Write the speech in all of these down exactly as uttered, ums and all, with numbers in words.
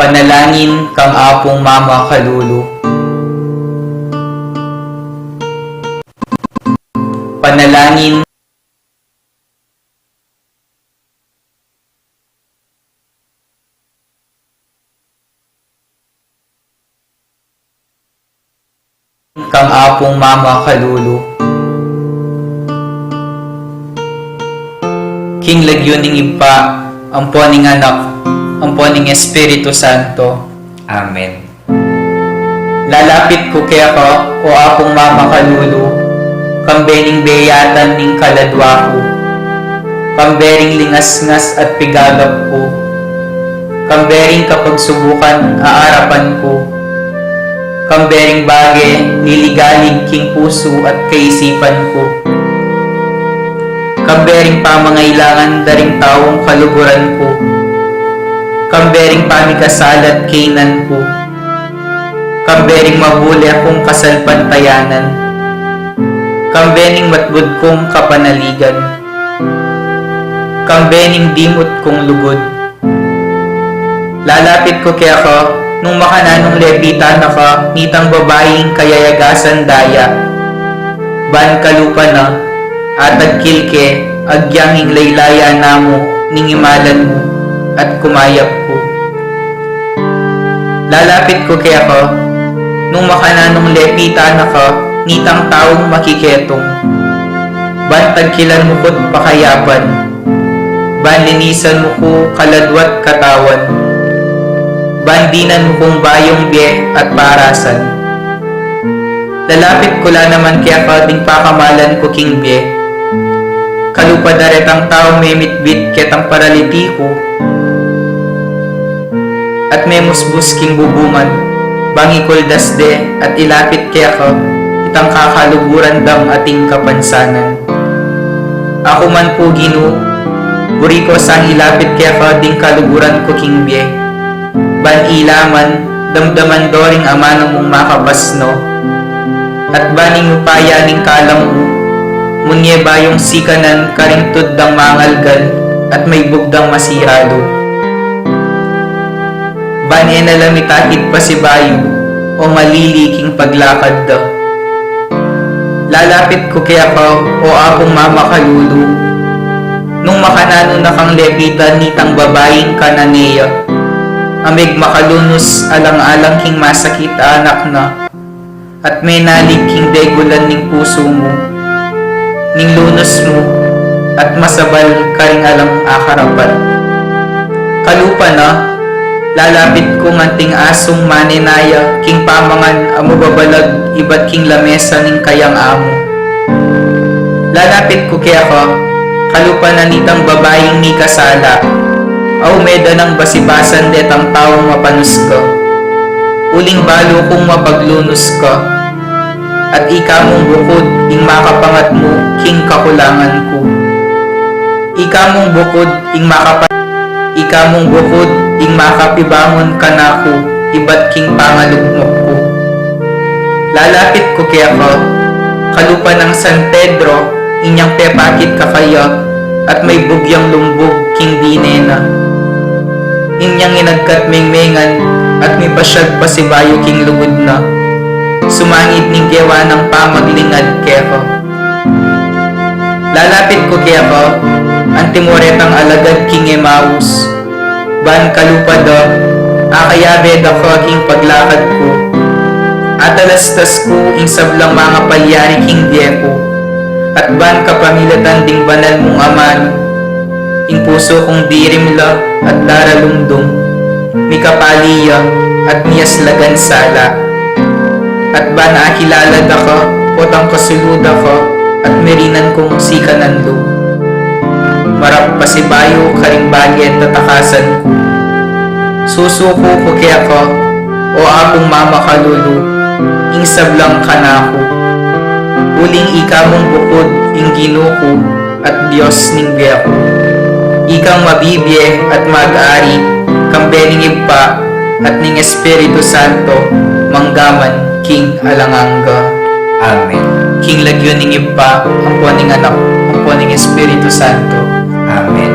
Panalangin kang Apung Mama Kalulu. Panalangin kang Apung Mama Kalulu. King lagyu ning Ibpa, ampo ning Anak, ampo ning Espiritu Santo. Amen. Lalapit ku keka, o Apung Mama Kalulu, kambe ning beyatan ning kaladwa ku, kambe ring lingasngas at pigagap ku, kambe ring kapagsubukan a arapan ku, kambe ring bage liligalig king pusu at kaisipan ku, kambe ring pamangailangan da ring taung kaluguran ku, kambe ring pamikasala at kaynan ku, kambe ring mabule kung kasalpantayanan, kambe ning matbud kung kapanaligan, kambe ning dimut kung lugud. Lalapit ku keka, nung makananung lepitan na ka nitang babaing kayayagasan daya. Ban kalupa na, atagkil ke, agyang ing laylaya na mu ning imalan mu, at kumayap ku. Lalapit ku keka, nung makananung lepitan na ka nitang taung makiketung. Ban tagkilan mu ku't pakayapan, ban linisan mu ku kaladwa't katawan, ban dinan mu kung bayung bie at parasan. Lalapit ku la naman keka ding pakamalan ku king bie. Kalupa da retang taung memitbit ketang paralitiku at memusbus king bubungan, bang ikuldas de at ilapit keka itang kakaluguran dang ating kapansanan. Aku man pu, Ginu, buri ku sang ilapit keka ding kaluguran ku king bie, ban ila man damdaman do ring amanu mung makapasno, at ban ing upaya ning kalam mu, munye bayung sikanan karing tud dang mangalgal at maibug dang masira lub. Ban e na la mitakit pasibayu o malili king paglakad da. Lalapit ku keka, o Apung Mama Kalulu, nung makananu na kang lepitan nitang babaing Cananea, a megmakalunus alang-alang king masakit a anak na, at menalig king degulan ning pusu mu, ning lunus mu, at masabal karing alang akarapat. Kalupa na, lalapit kung anting asung manenaya king pamangan a mababalag ibat king lamesa ning kayang amu. Lalapit ku keka, kalupa na nitang babaing mikasala, a ume da nang basibasan detang taung mapanus ka. Uling balu kung mapaglunus ka, at ika mung bukud ing makapangatmu king kakulangan ku. Ika mung bukud ing makapa-, ika mung bukud ing makapibangun kanaku ibat king pangalugmok ku. Lalapit ku keka, kalupa nang San Pedro, inyang pepakit kakaya, at maibug yang lumbug king bine na. Inyang inagkat mengmengan at mipasyag pasibayu king lugud na, sumangid ning gewa nang pamaglingad keka. Lalapit ku keka, antimo retang alagad king Emaus, ban kalupa da, akayabe da ka king paglakad ku. Atalastas ku ing sablang mangapalyari king bie ku, at ban kapamilatan ding banal mung amanu, ing pusu kung dirim la at daralumdum, mikapali ya at miyaslagan sala. At ban akilala da ka, potang kasulu da ka, at mirinan kung sikanan lub. Marap pasibayu karing bage tatakasan ku. Susuku ku keka, o Apung Mama Kalulu, ing sablang kanaku. Uling ika mung bukud ing Ginu ku at Dios ning bie ku. Ikang mabibie at mag-ari, kambe ning Ibpa at ning Espiritu Santo, manggaman king alang angga. Amen. King lagyu ning Ibpa, ampo ning Anak, ampo ning Espiritu Santo. Amen.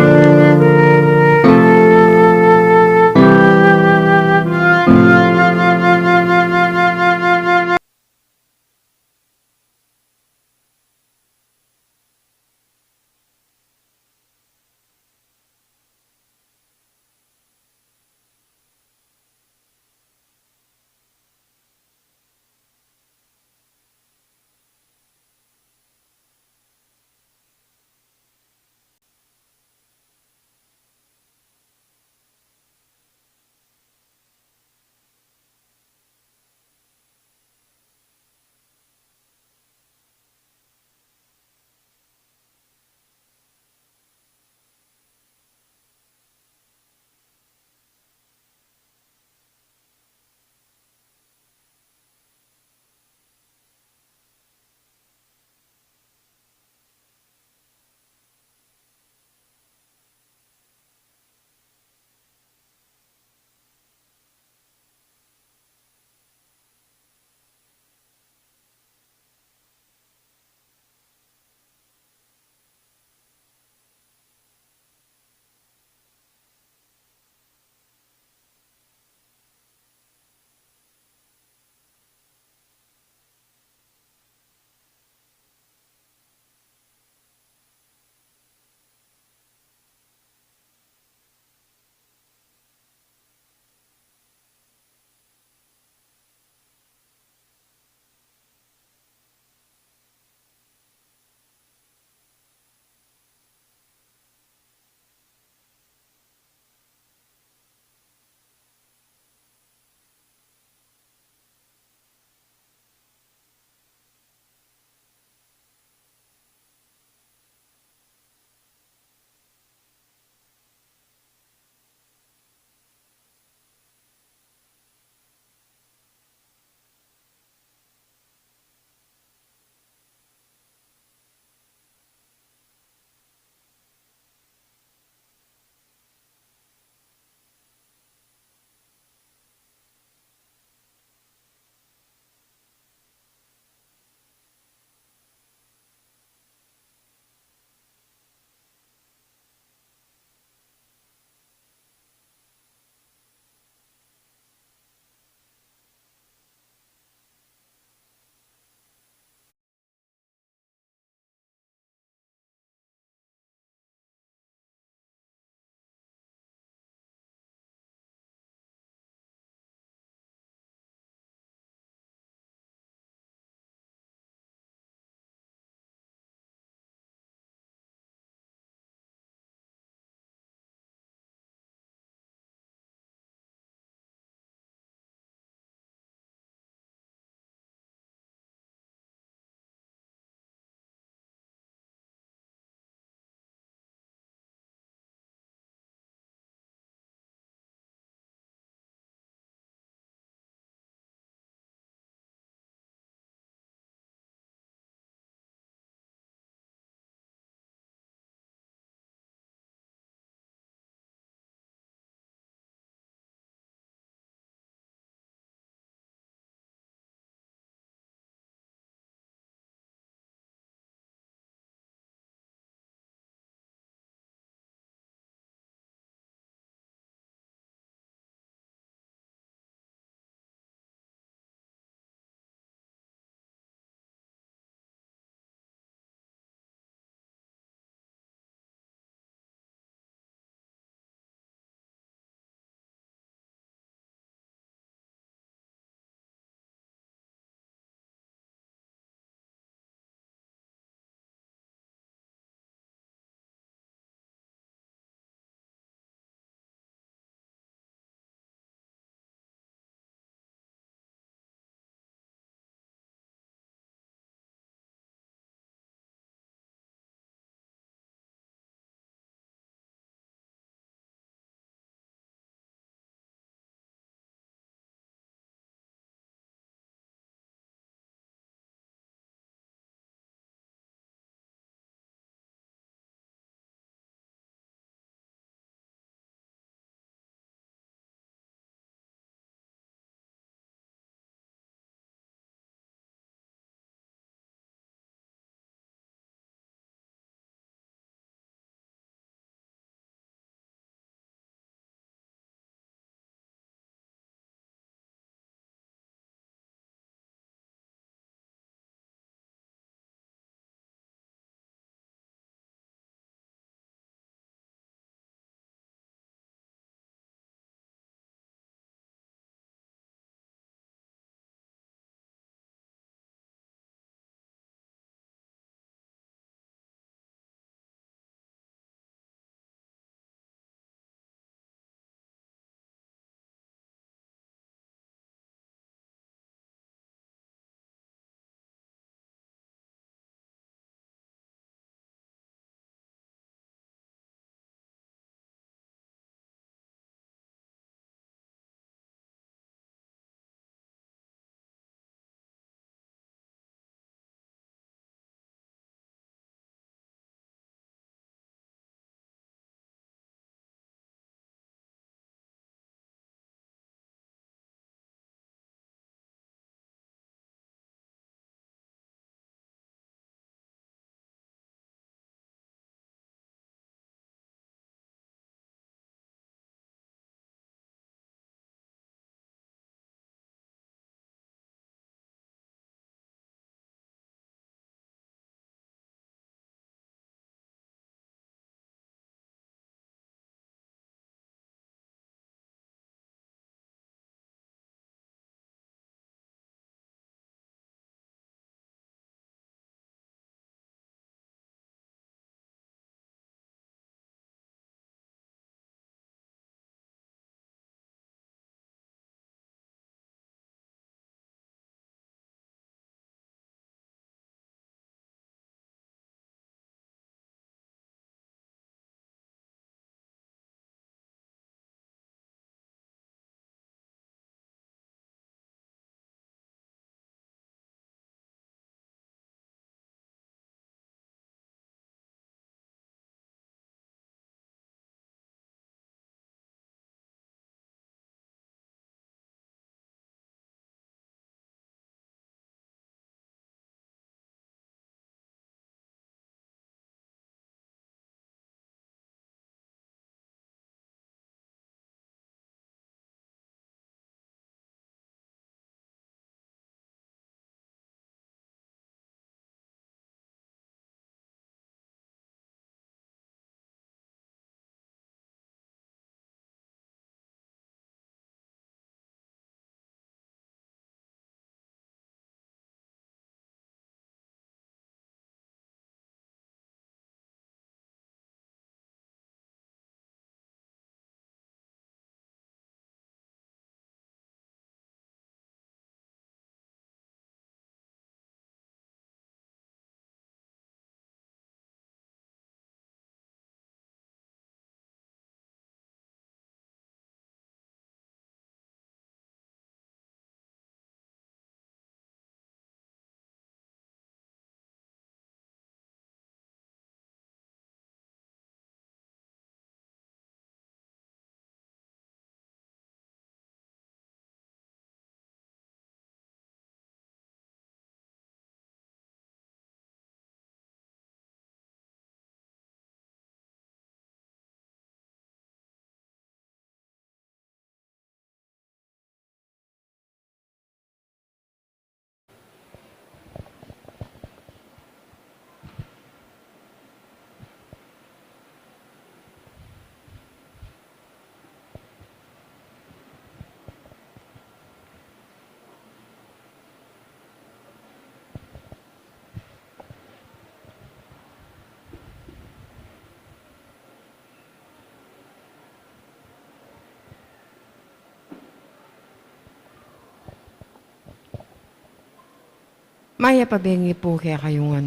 Mayap a bengi pu kekayu ngan.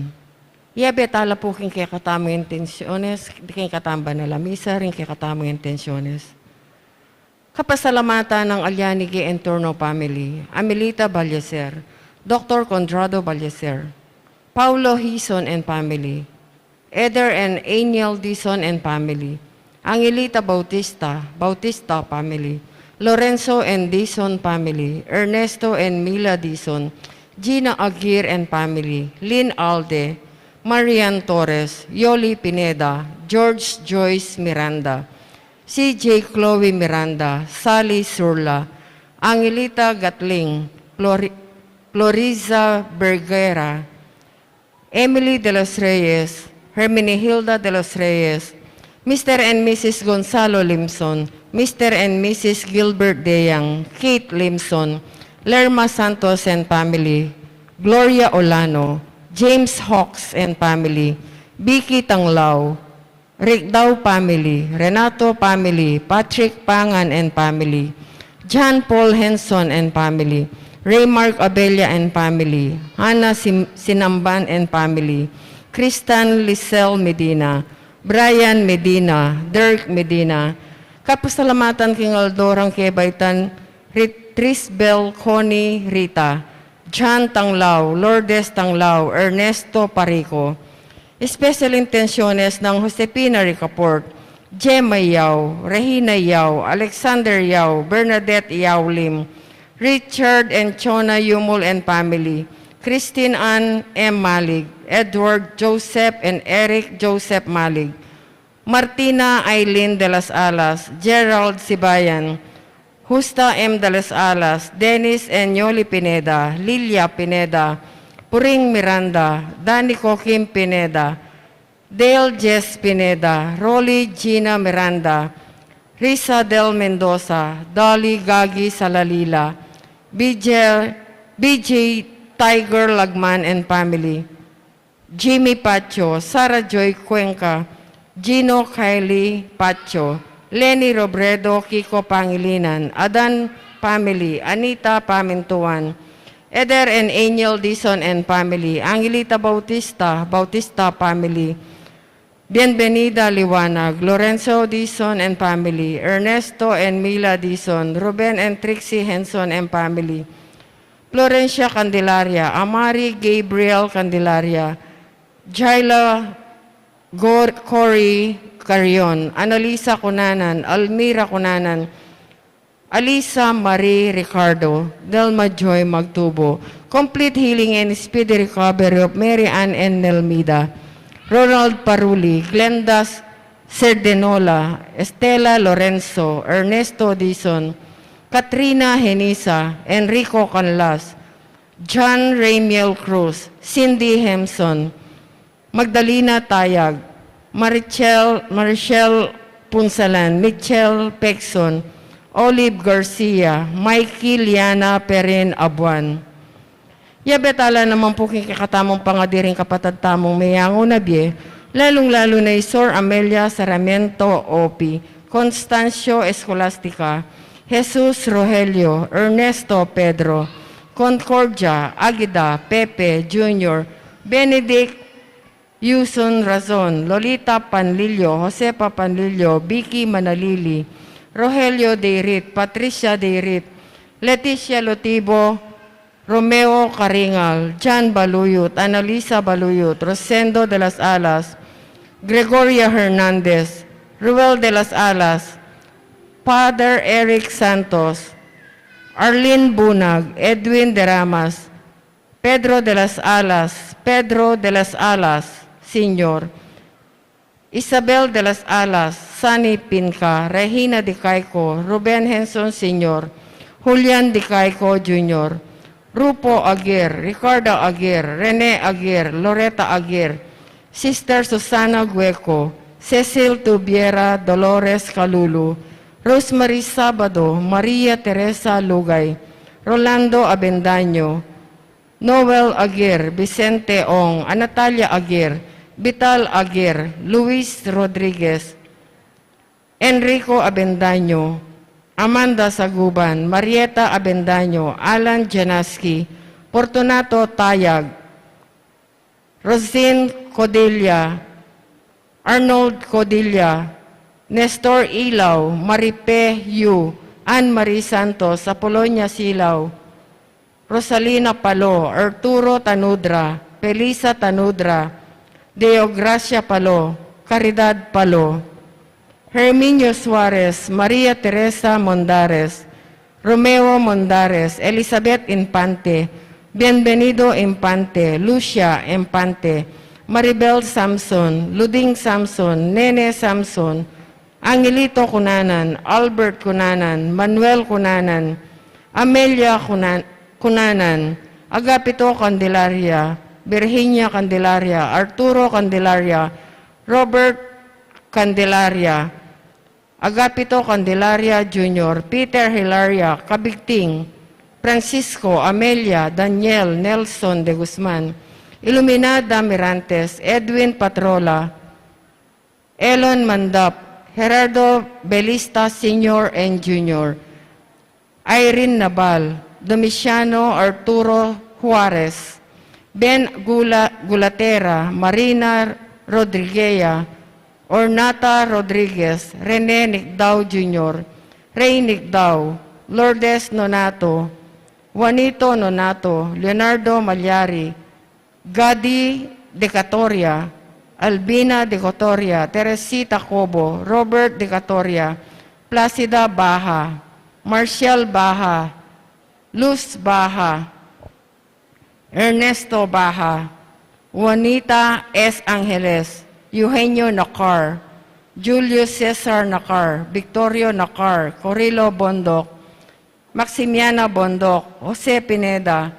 Yabe tala pu king kekatamung intensyones, king kekatamung banal a misa, ring kekatamung intensyones. Kapasalamatan ning Alianiki Entorno family, Amelita Ballester, Doktor Conrado Ballester, Paulo Hizon and family, Eder and Aniel Dizon and family, Angelita Bautista, Bautista family, Lorenzo and Dizon family, Ernesto and Mila Dizon, Gina Aguirre and family, Lynn Alde, Marian Torres, Yoli Pineda, George Joyce Miranda, C J Chloe Miranda, Sally Surla, Angelita Gatling, Flori-, Floriza Bergera, Emily de los Reyes, Herminihilda de los Reyes, Mister and Missus Gonzalo Limson, Mister and Missus Gilbert Deyang, Kate Limson, Lerma Santos and family, Gloria Olano, James Hawks and family, Vicky Tanglao, Ricdao family, Renato family, Patrick Pangan and family, John Paul Henson and family, Raymark Abella and family, Hannah Sim-, Sinamban and family, Kristan Lisel Medina, Brian Medina, Dirk Medina. Kapasalamatan king aldo rang kebaitan, Rit-, Trisbel, Connie, Rita, John Tanglao, Lourdes Tanglao, Ernesto Parico. Special intenciones nang Josefina Ricaport, Gemma Yao, Regina Yao, Alexander Yao, Bernadette Yao Lim, Richard and Chona Yumul and family, Christine Ann M. Malig, Edward Joseph and Eric Joseph Malig, Martina Aileen de las Alas, Gerald Sibayan, Justa M. de las Alas, Dennis and Yoli Pineda, Lilia Pineda, Puring Miranda, Danico Kim Pineda, Dale Jess Pineda, Rolly Gina Miranda, Risa Del Mendoza, Dolly Gagi Salalila, B J, B J Tiger Lagman and family, Jimmy Pacho, Sarah Joy Cuenca, Gino Kylie Pacho, Lenny Robredo, Kiko Pangilinan, Adan family, Anita Pamintuan, Eder and Angel Dizon and family, Angelita Bautista, Bautista family, Bienvenida Liwanag, Lorenzo Dizon and family, Ernesto and Mila Dizon, Ruben and Trixie Henson and family, Florencia Candelaria, Amari Gabriel Candelaria, Jaila Gor-, Cory Carrion, Annalisa Cunanan, Almira Cunanan, Alisa Marie Ricardo, Delma Joy Magtubo, complete healing and speedy recovery of Mary Ann and Nelmida, Ronald Paruli, Glenda Cerdenola, Estela Lorenzo, Ernesto Dizon, Katrina Henisa, Enrico Canlas, John Ramiel Cruz, Cindy Hemson, Magdalena Tayag, Marichel, Marichel Punsalan, Michelle Pexon, Olive Garcia, Mikey Liana Perin Abuan. Yabe tala naman pu king kekatamung pangadi ring kapatad tamung meyangu na bie, lalung-lalu na i Sor Amelia Sarmiento Opi, Constancio Escolastica, Jesus Rogelio, Ernesto Pedro, Concordia, Agida, Pepe Junior, Benedict Yuson Razon, Lolita Panlilio, Josefa Panlilio, Vicky Manalili, Rogelio Deirit, Patricia Deirit, Leticia Lotibo, Romeo Caringal, Jan Baluyut, Annalisa Baluyut, Rosendo de las Alas, Gregoria Hernandez, Ruel de las Alas, Father Eric Santos, Arlene Bunag, Edwin Deramas, Pedro de las Alas, Pedro de las Alas, Senior, Isabel de las Alas, Sunny Pinca, Regina Dicaico, Ruben Henson Senior, Julian Dicaico Junior, Rupo Aguirre, Ricardo Aguirre, Rene Aguirre, Loretta Aguirre, Sister Susana Gueco, Cecil Tubiera, Dolores Calulu, Rosemary Sabado, Maria Teresa Lugay, Rolando Abendaño, Noel Aguirre, Vicente Ong, Anatalia Aguirre, Vital Aguirre, Luis Rodriguez, Enrico Abendaño, Amanda Saguban, Marieta Abendaño, Alan Janaski, Fortunato Tayag, Rosin Codilla, Arnold Codilla, Nestor Ilaw, Maripe Yu, Ann Marie Santos, Apolonia Silaw, Rosalina Palo, Arturo Tanudra, Felisa Tanudra, Deogracia Palo, Caridad Palo, Herminio Suarez, Maria Teresa Mondares, Romeo Mondares, Elizabeth Infante, Bienvenido Infante, Lucia Infante, Maribel Samson, Luding Samson, Nene Samson, Angelito Cunanan, Albert Cunanan, Manuel Cunanan, Amelia Cunan-, Cunanan, Agapito Candelaria, Virginia Candelaria, Arturo Candelaria, Robert Candelaria, Agapito Candelaria Junior, Peter Hilaria Cabigting, Francisco, Amelia, Daniel, Nelson de Guzman, Iluminada Mirantes, Edwin Patrola, Elon Mandap, Gerardo Belista Senior and Junior, Irene Nabal, Domiciano Arturo Juarez, Ben Gula-, Gulatera, Marina Rodriguea, Ornata Rodriguez, Rene Nicdao Junior, Rey Nicdao, Lourdes Nonato, Juanito Nonato, Leonardo Malyari, Gadi de Catoria, Albina de Catoria, Teresita Cobo, Robert de Catoria, Placida Baja, Marcial Baja, Luz Baja, Ernesto Baja, Juanita S. Angeles, Eugenio Nacar, Julius Cesar Nacar, Victorio Nacar, Corilo Bondoc, Maximiana Bondoc, Jose Pineda,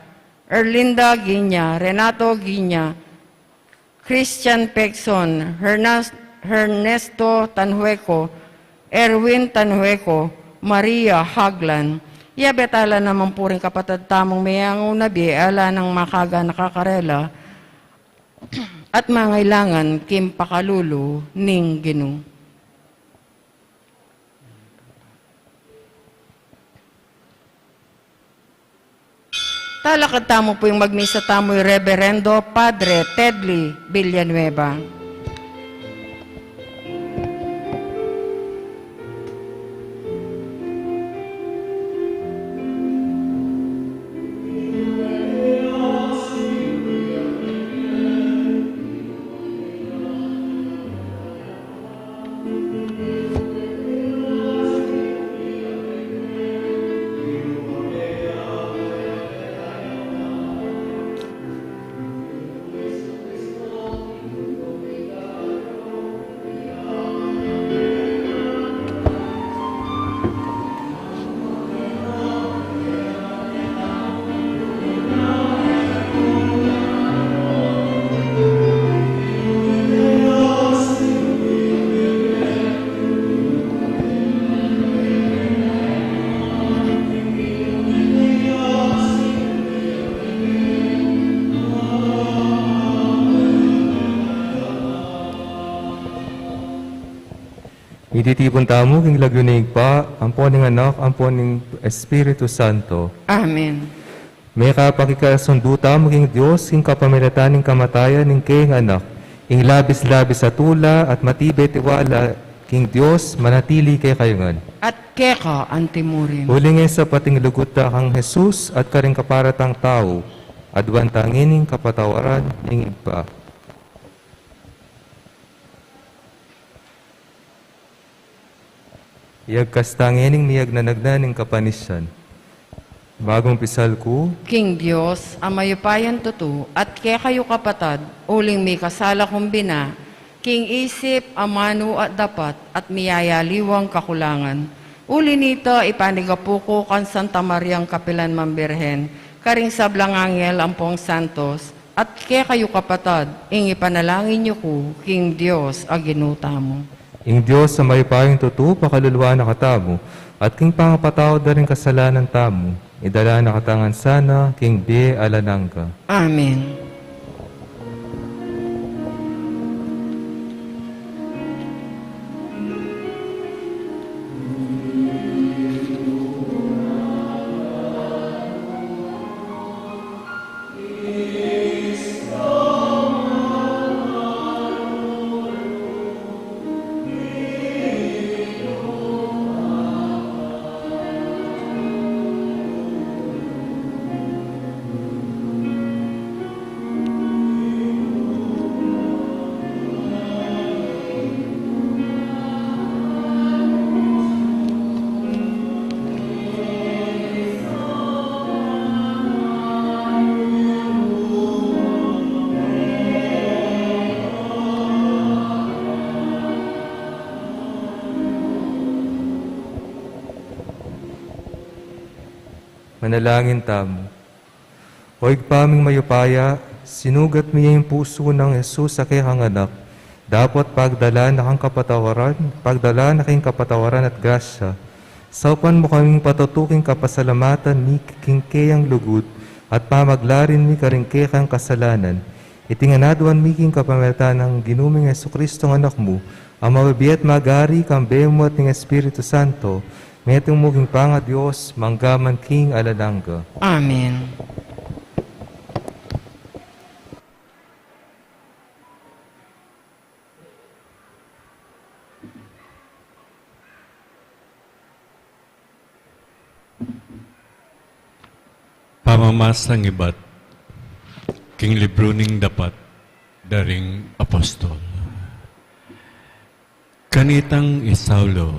Erlinda Guiña, Renato Guiña, Christian Pegson, Hernas-, Ernesto Tanhueco, Erwin Tanhueco, Maria Haglan. Yabe tala naman pu ring kapatad tamung meyangu na bie, ala nang makaganaka karela at mangailangan king pakalulu ning Ginu. Talakad tamu pu ing magmisa tamu i Reverendo Padre Tedly Villanueva. Ititipun tamu king lagyu ning Ibpa, ampo ning Anak, ampo ning Espiritu Santo. Amen. Mekapakikasundu tamu king Dios, king kapamilatan ning kamatayan ning keyang Anak, ing labis-labis a tula at matibe tiwala king Dios, manatili kekayu ngan. At keka antimurin. Uling e sapat ing lugud ta kang Jesus at karing kapara tang tau, aduan ta ngeni ing kapatawaran ning Ibpa. Iyagkas ta ngeni ing miyagnanagnan ning kapanisian. Bagumpisal ku king Dios a mayupayang tutu, at kekayu kapatad, uling mikasala kung bina, king isip, amanu at dapat, at miyayaliwang kakulangan. Uli nita, ipanigapu ku kang Santa Mariang kapilan man Birhen, karing sablang anghel ampong santos, at kekayu kapatad, ing ipanalangin yu ku king Dios a Ginu tamu. Ing Dios a mayupayang tutu, pakaluluan na katamu, at king pangapatawad da ring kasalanan tamu, idala na kata ngan sana king bie alang angga. Amen. Manalangin tamu. O Ibpa ming mayupaya, sinugat mi ya ing pusu nang Jesus a kekang anak, dapot pagdalan na kang kapatawaran, pagdalan na king kapatawaran at grasya. Saupan mu kaming patutuking kapasalamatan mi king keyang lugud at pamaglarin mi karing kekang kasalanan. Iti ngan aduan mi king kapamilatan nang Ginu ming Jesucristo a Anak mu, a mabibie at magari kambe mu at ning Espiritu Santo, metung mu king pangaDios, mangga man king alang angga. Amen. Pamamasang ibat king libru ning dapat da ring apostol. Kanitang i Saulo,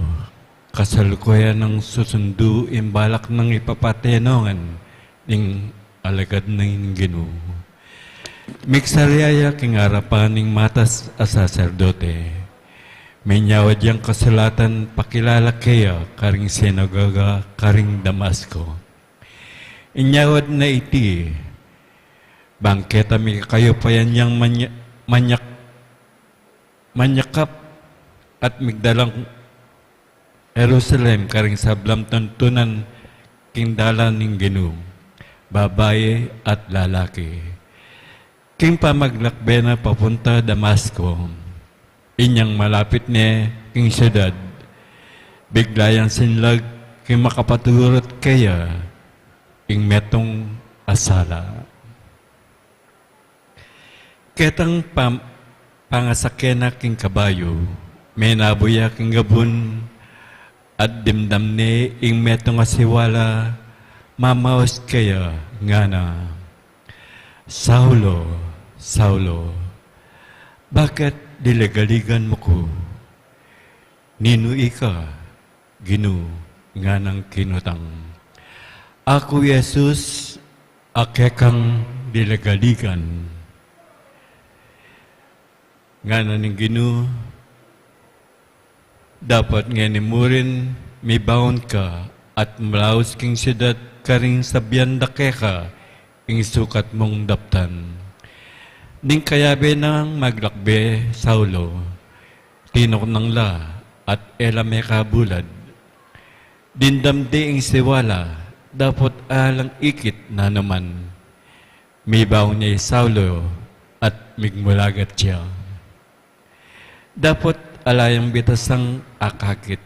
kasalukuyan nang susundu ing balak nang ipapate ngan ning alagad ning Ginu. Migsarya ya king arapan ning matas a saserdote. Minyawad yang kasulatan pakilala keya karing sinagoga karing Damasco. Inyawad na iti, bang keta mikakayupayan yang manya-, manyak-, manyakap at migdalang Jerusalem karing sablang tuntunan king dalan ning Ginu, babai at lalaki. King pamaglakbe na papunta Damasco, inyang malapit ne king syudad, bigla yang sinlag king makapatudurut keya ing metung a sala. Ketang pam-, pangasake na king kabayu, menabu ya king gabun, at dimdam ne ing metung a siwala, mamaus keya, ngana, "Saulo, Saulo, bakit diligaligan mu ku? Ninu ika, Ginu?" Nganang kinutang, "Aku i Jesus a kekang diligaligan," ngana ning Ginu. "Dapot ngeni murin mibangun ka at malaus king syudad karing sabian da keka ing sukat mung daptan." Ning kayabe nang maglakbe Saulo, tinuknang la at e la mekabulad. Dimdam de ing siwala, dapot alang ikit na naman. Mibangun ya i Saulo at migmulagat ya. Dapot ala yang bitasang akakit.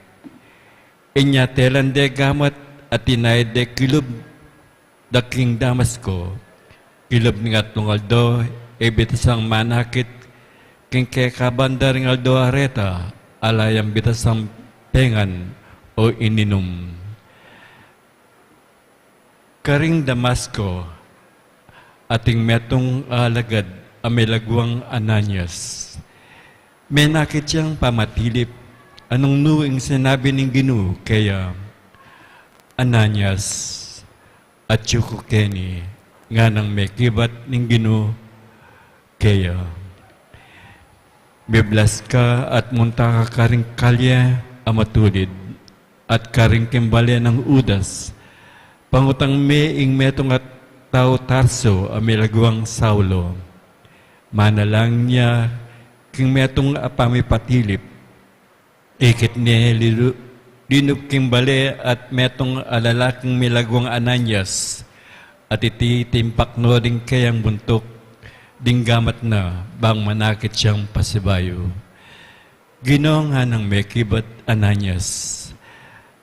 Inya telan de gamat at tinayad de kilub da king Damasco. Kilub ning atlung aldo, e bitasang manakit, king kekabanda ring aldo a reta, ala yang bitasang pengan o ininum. Karing Damasco, ating metung a alagad a milagwang Ananias. Menakit yang pamatilip, anung nu ing sinabi ning Ginu keya, "Ananias." "Atyu ku keni," nganang mekibat ning Ginu keya. "Miblas ka at munta ka karing kalye a matulid, at karing king bale nang Judas, pangutang me ing metung a tau Tarso a milagwang Saulo. Manalangin ya king metung a pamipatilip." Ikit ne lilu-, linub king bale at metung a lalaking milagwang Ananias, at iti timpak no ding keyang buntuk ding gamat na bang manakit yang pasibayu. "Ginu," nganang mekibat Ananias,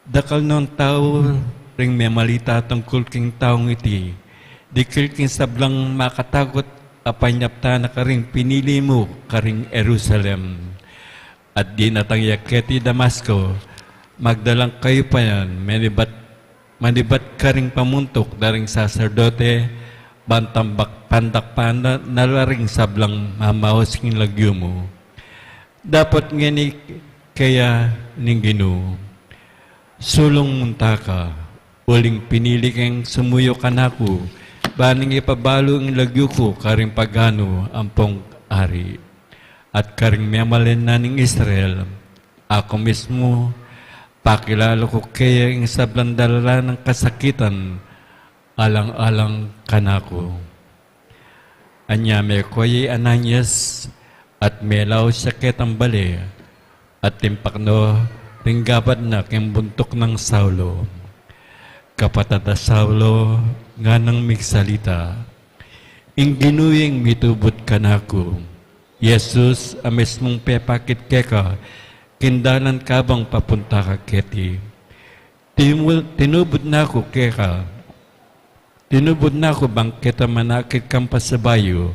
"dakal nong tau ring memalita tungkul king taung iti, dikil king sablang makatakut a panyaptan na karing pinili mu karing Jerusalem. At dinatang ya keti Damasco, magdalang kayupayan, manibat, manibat karing pamuntuk da ring saserdote, bantang bak-, pandakpan na la ring sablang mamaus king lagyu mu." Dapot ngeni keya ning Ginu, "Sulung munta ka, uling pinili keng sumuyu kanaku, ban ing ipabalu ing lagyu ku karing paganu ampong ari, at karing memalen na ning Israel. Aku mismu, pakilala ku keya ing sablang dalalan nang kasakitan Alang-alang kanaku. Anya meko i Ananias, at melaus ya ketang bale, at timpakno ring gabat na king buntuk nang Saulo. Kapatad a Saulo, nganang migsalita, ing Ginu ing mitubud kanaku, i Jesus a mismung pepakit keka king dalan kabang papunta ka keti. Timu-, tinubud na ku keka, tinubud na ku bang keta manakit kang pasibayu,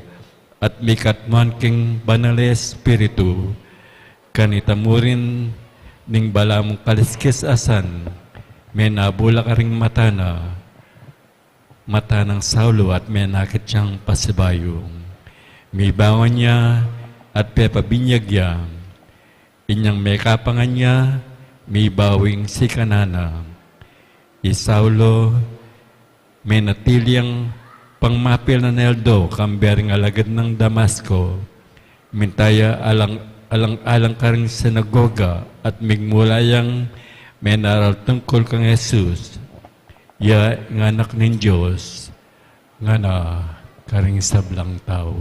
at mikatmuan king Banal a Espiritu. Kanita mu rin ning balamu kaliskis a san, menabula karing mata na, mata nang Saulo at menakit yang pasibayu. Mibangon ya at pepabinyag ya. Inyang mekapangan ya, mibawi ing sikanan na. I Saulo, menatili yang pangmapil na aldo kambe ring alagad nang Damasco. Minta ya alang, alang-alang karing sinagoga at migmula yang menaral tungkul kang Jesus, ya ing Anak ning Dios, ngana karing sablang tau.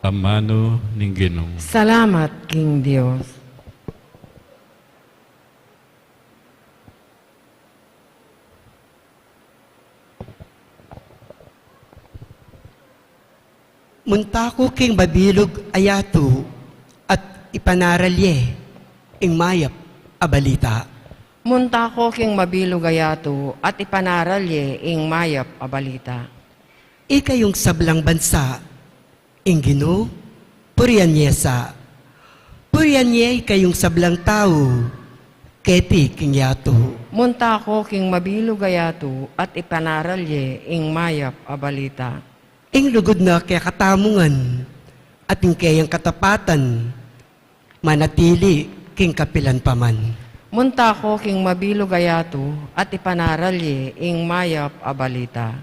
Amanu ning Ginu. Salamat king Dios. Munta ku king mabilug a yatu at ipanaral ye ing mayap a balita. Munta ku king mabilug a yatu at ipanaral ye ing mayap a balita. Ikayung sablang bansa, ing Ginu, purian ye sa. Purian ye ikayung sablang tau keti king yatu. Munta ku king mabilug a yatu at ipanaral ye ing mayap a balita. Ing lugud na kekatamu ngan at ing keyang katapatan manatili king kapilan pa man. Munta ku king mabilug a yatu at ipanaral ye ing mayap a balita.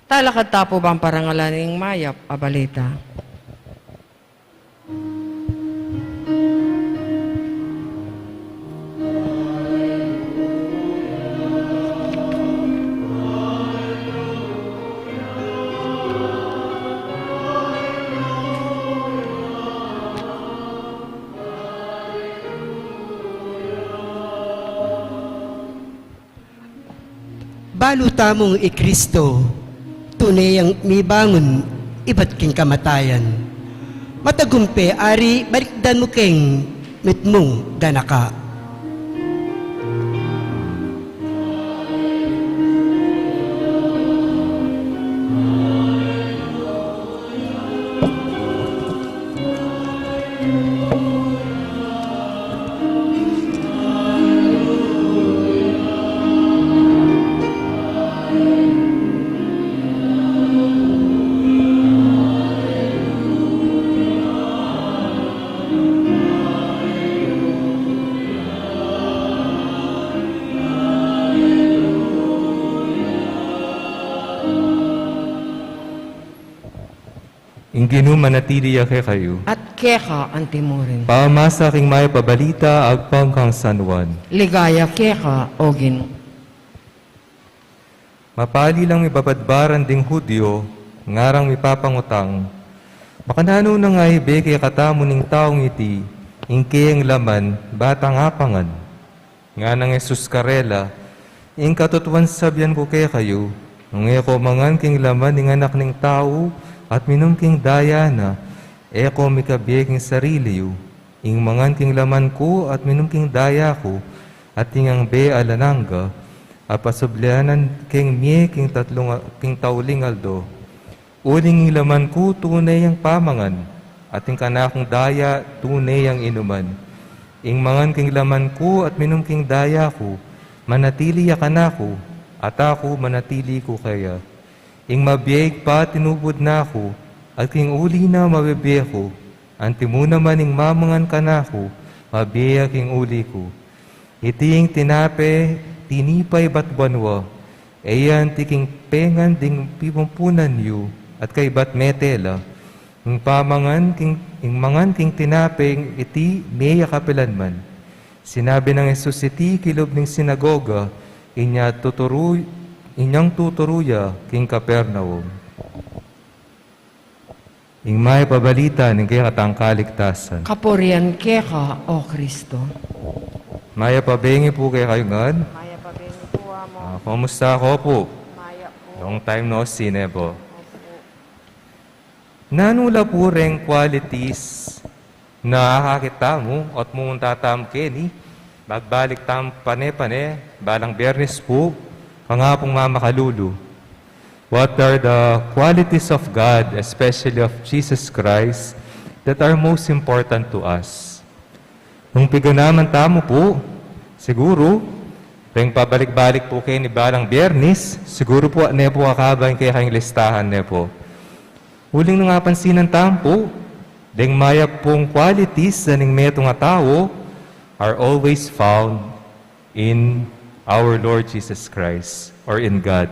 Talakad ta pu bang parangalan ing mayap a balita. Balu tamung i Kristo, tune yang mibangun ibat king kamatayan. Matagumpe, Ari, balikdan mu keng mitmung ganaka. Ing Ginu manatili ya kekayu. At keka antimurin. Pamasa king mayap a balita agpang kang San Juan. Ligaya keka, O Ginu. Mapali lang mibabadbaran ding Judio, ngarang mipapangutang, makananu na nga ibe kekatamu ning taung iti ing keyang laman, batang apangan? Nganang Jesus karela, ing katutuan sabian ku kekayu, nung e ko mangan king laman ning Anak ning Tau at minum king daya na, e ko mikabie king sarili yu. Ing mangan king laman ku at minum king daya ku, atin yang bie alang angga, a pasublianan keng mie king tatlung a-, king tauling aldo. Uling ing laman ku tune yang pamangan, at ing kanakung daya tune yang inuman. Ing mangan king laman ku at minum king daya ku, manatili ya kanaku, at aku manatili ku keya. Ing mabie Ibpa tinubud na ku, at king uli na mabibie ku. Antimu naman ing mamangan kanaku, mabie ya king uli ku. Iti ing tinape, tinipay ibat banua, e ya anti king pengan ding pipumpunan yu, at kaybat mete la. Ing pamangan king, ing mangan king tinape iti, mie ya kapilan man. Sinabi nang Jesus iti kilub ning sinagoga, inya tuturu, Inyang tuturu ya king Capernaum. Ing mayap a balita ning kekatang kaligtasan. Kapurian keka, O Kristo. Mayap a bengi pu kekayu ngan. Mayap a bengi pu, Amo. Ah, kumusta ko pu? Mayap pu. Long time no see, ne pu? Opo. Nanu la pu reng qualities na akakit tamu at mumunta tamu keni, magbalik tamu pane-pane, balang Biyernes pu, kangapung mamakalulu? What are the qualities of God, especially of Jesus Christ, that are most important to us? Nung piganaman tamu pu, siguru, reng pabalik-balik pu keni balang Biyernes, siguru pu, ne pu, akabang kekayung listahan, ne pu. Uling nung apansinan tamu pu, deng mayap pung qualities na ning metung a tau are always found in our Lord Jesus Christ or in God.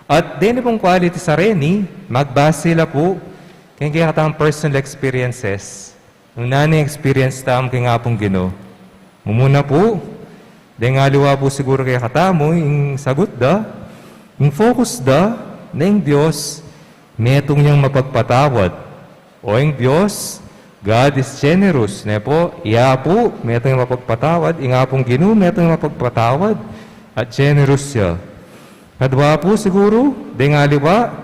At deni pung qualities a reni, magbase la pu keng kekatang personal experiences. Nung nanu ing experience tamu king Apung Ginu. Mumuna pu, deng aliwa pu siguru kekatamu, ing sagut da, ing focus da, na ing Dios, metung yang mapagpatawad. O ing Dios, God is generous, ne pu? Iya pu, metung yang mapagpatawad, ing Apung Ginu, metung yang mapagpatawad, at generous ya. Kadwa pu siguru, deng aliwa,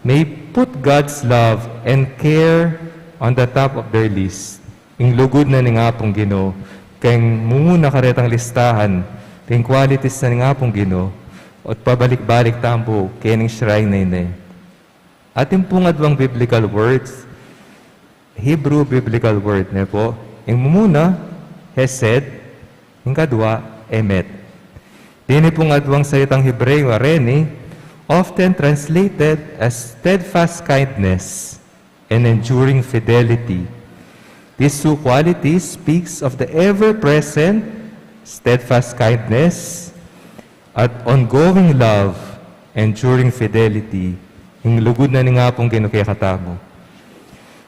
may put God's love and care on the top of their list. Ing lugud na ning Apung Ginu, keng mumuna karetang listahan, keng qualities na ning Apung Ginu, at pabalik-balik tamu pu, keng shrine na ini. Atin pung adwang biblical words, Hebrew biblical word, ne pu? Ing mumuna, hesed, ing kadwa, emet. Deni pung adwang salitang Hebreo a reni, often translated as steadfast kindness and enduring fidelity. These two qualities speaks of the ever-present, steadfast kindness, at ongoing love, enduring fidelity, ing lugud na ning Apung Ginu kekatamu.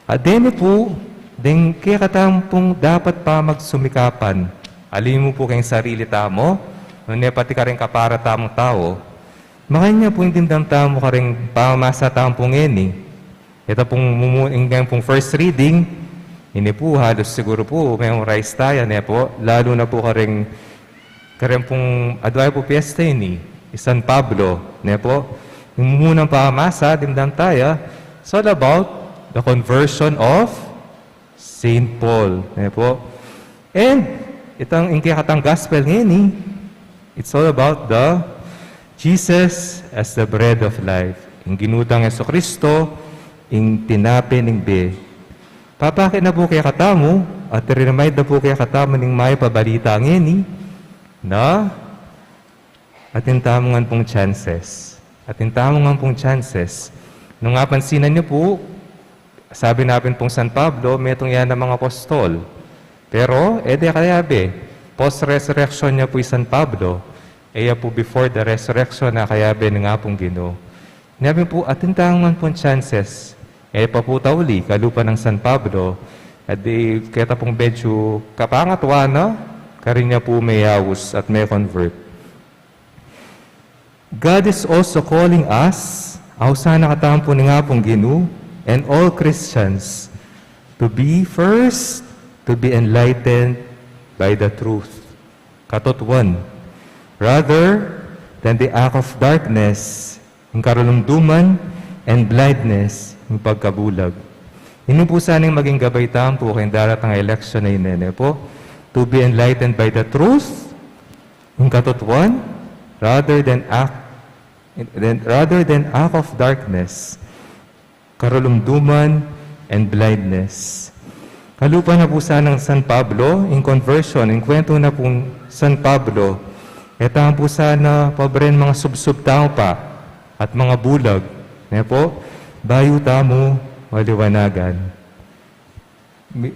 At deni pu, deng kekatamu pung dapat pamagsumikapan, aliwa mu pu keng sarili tamu, nune pati kareng kapara tamung tau. Makanyan pu ing dimdam tamu kareng pamamasa tamu pu ngeni. Ita pung mumu-, ing keng pung first reading, ini pu, halus siguru pu, memorize taya, ne pu? Lalu na pu kareng, kareng pung adwa pu piyesta ini, i San Pablo, ne pu? Ing mumunang pamamasa, dimdam taya, it's all about the conversion of Saint Paul, ne pu? And itang, ing kekatang gospel ngeni, it's all about the Jesus as the bread of life. Ing Ginu tang Jesucristo, ing tinape ning bie. Papakit na pu kekatamu, at i-remind na pu kekatamu ning mayap a balita ngeni, na atin tamu ngan pung chances. Atin tamu ngan pung chances. Nung apansinan yu pu, sabi na pin pung San Pablo, metung ya namang apostol. Pero, e de kayabe, post-resurrection ya pu i San Pablo, e ya pu before the resurrection a kayabe ning Apung Ginu. Nya pin pu, atin tamu ngan pung chances. E pa pu tauli, kalupa nang San Pablo, at di keta pung medyu kapangatwa na, karin ya pu meyaus at me-convert. God is also calling us, ausan na katamu pu ning Apung Ginu, and all Christians, to be first, to be enlightened by the truth. Katutuan, rather than the act of darkness, ing karulumduman, and blindness, ing pagkabulag. Ini pu sana ing maging gabay tamu pu keng daratang a election a ini, ne pu? To be enlightened by the truth, ing katutuan, rather than act, than, rather than act of darkness, karulumduman, and blindness. Kalupa na pu sanang San Pablo, ing conversion, ing kwentu na pung San Pablo, e tamu pu sana pabren mangasubsub tau pa, at mangabulag, ne pu? Bayu tamu maliwanagan. Mi-,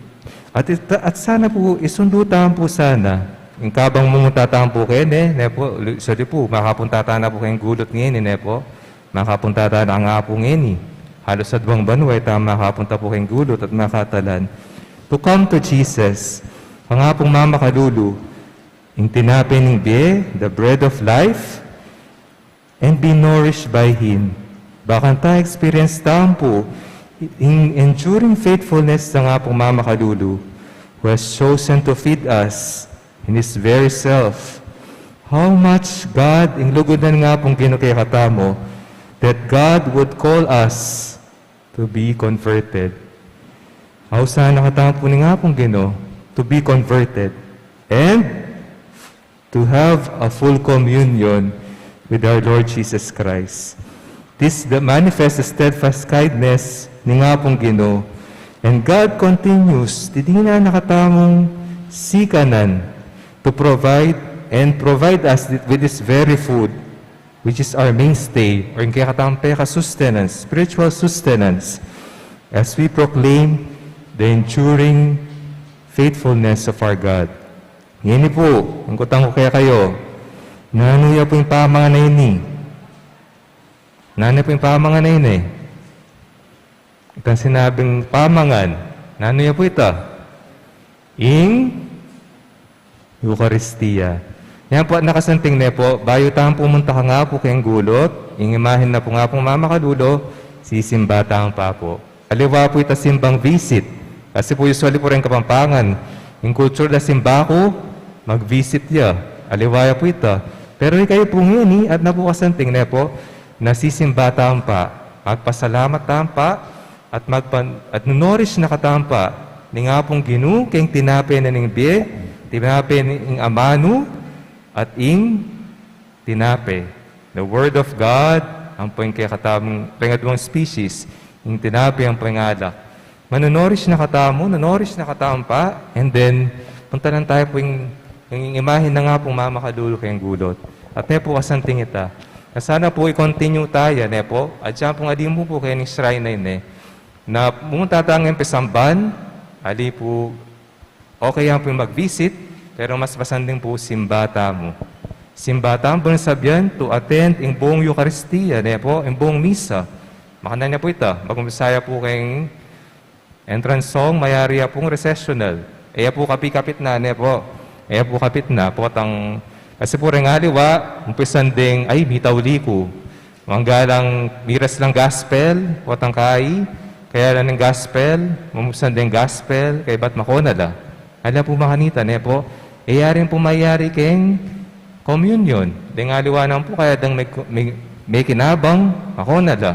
at ita-, at sana pu, isundu tamu pu sana. Ing kabang mumunta tamu pu keni, ne pu, lu-, so di pu, makapunta tana pu keng gulut ngeni, ne pu. Makapunta tana kang Apu ngeni. Halus adwang banua, e tamu makapunta pu keng gulut at makatalan. To come to Jesus, kang Apung mamakalulu, ing tinape ning bie, the bread of life, and be nourished by Him. Bakanta experience tamu pu ing enduring faithfulness na ning Apung Mamakalulu, who has chosen to feed us in His very self. How much God, ing lugud na ning Apung Ginu kekatamu, that God would call us to be converted. Ausan na katamu pu ning Apung Ginu to be converted and to have a full communion with our Lord Jesus Christ. This the manifest steadfast kindness ning Apung Ginu. And God continues, dinan na katamung sikanan to provide and provide us with this very food, which is our mainstay, or ing kekatamung peka sustenance, spiritual sustenance, as we proclaim the enduring faithfulness of our God. Ngeni pu, ing kutang ku kekayu, nanu ya pu ing pamangan a ini? Nanu ya pu ing pamangan a ini? Itang sinabing pamangan, nanu ya pu ita? Ing Eukaristia. Yan pu, nakasanting ne pu, bayu tamu pu munta kang Apu keng gulut, ing imahen na pu ning Apung Mamakalulu, sisimba tamu pa pu. Aliwa pu ita simbang visit. Kasi pu usually pu reng Kapampangan, ing kultur da simba ku, mag-visit ya. Aliwa ya pu ita. Pero ikayu pu ngeni, atin na pu kasanting ne pu, na sisimba tamu pa, magpasalamat tamu pa, at magpan-, at nunurish na katamu pa ning Apung Ginu keng tinape na ning bie, tinape ning amanu, at ing tinape. The Word of God, ampo ing kekatamung pengaduang species, ing tinape ampo ing alak. Manunurish na katamu, nunurish na katamu pa, and then, punta lang tamu pu ing, ing imahen na ning Apung Mamakalulu keng gulut. At ne pu kasanting ita. Na sana pu i-continue taya, ne pu? At siya pung ali mu pu keng shrine na ini, na pumunta tang pisamban, ali pu, okay yan pu ing mag-visit, pero mas masanting pu simba tamu. Simba tamu, bang sabyan, to attend ing buung Eukaristia, ne pu, ing buung misa. Makanyan ya pu ita, mag-umpisa ya pu keng entrance song, mayari ya pung recessional. E ya pu kapit-kapit na, ne pu. E ya pu kapit na, potang, kasi pu reng aliwa, umpisan deng, ay, mitauli ku. Manggalang miras lang gospel, potang kai, kaya lang ning gospel, mumusan deng gospel, kaybat makona la. Ala pu makanita, ne pu, e ya rin pu mayari keng communion. Deng aliwa naman pu, kaya deng me-, me-, mekinabang, makona la.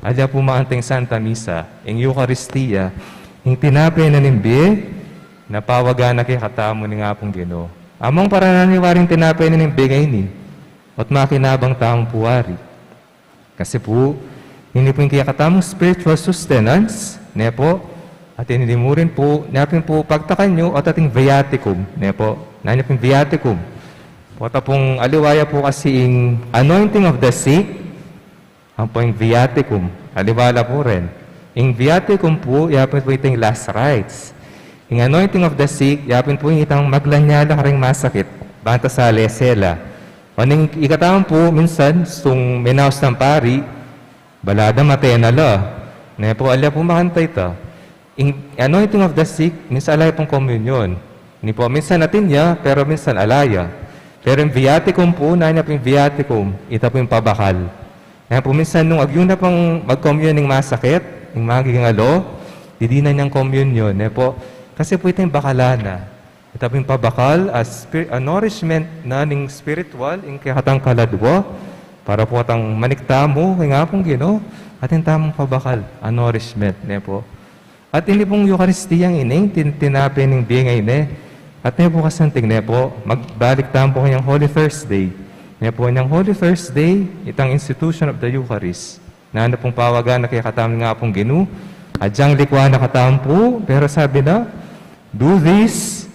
Ala pu makanting Santa Misa, ing Eukaristia, ing tinape na ning bie, na pawagan na kekatamu ning Apung Ginu. Among parananiwari ing tinape na ning bie ngeni, at makinabang tamu pu wari. Kasi pu, ini pu ing kekatamung spiritual sustenance, ne pu, at ini mu rin pu, ne pin pu pagtakan yu, at ating viaticum, ne pu, nanu pung viaticum? Pota pung aliwa ya pu kasi ing anointing of the sick, ampo ing viaticum, aliwa la pu rin. Ing viaticum pu, ya pin pu iting last rites. Ing anointing of the sick, ya pin pu itang maglanyan la karing masakit, banta sa lesela. O ning ikatamu pu, minsan, sung minaus nang pari, bala da mate na la. Ne pu, ala pu makanta ita. Ing anointing of the sick, minsan ala ya pung communion. Ini pu, minsan atin ya, pero minsan ala ya. Pero ing viaticum pu, nanu ya pung viaticum, ita pu ing pabakal. Kaya pu minsan nung agyu na pang mag-communion ing masakit, ing magiging alo, didinan yang communion, ne pu. Kasi pu ita ing bakalan na. Ita pu ing pabakal, a spir-, a nourishment na ning spiritual, ing kekatang kaladwa, para pu atang manik tamu, keng Apung Ginu, atin tamung pabakal, a nourishment, ne pu. At ini pung Eukaristia ngeni, tin-, tinape ning bie ngeni, at ne pu kasanting ne pu, magbalik tamu pu kanyang Holy Thursday. Ne pu, kanyang Holy Thursday, itang institution of the Eucharist. Nanu pung pawagan na kekatamu ning Apung Ginu, agyang likwan na katamu pu, pero sabi na, "Do this,"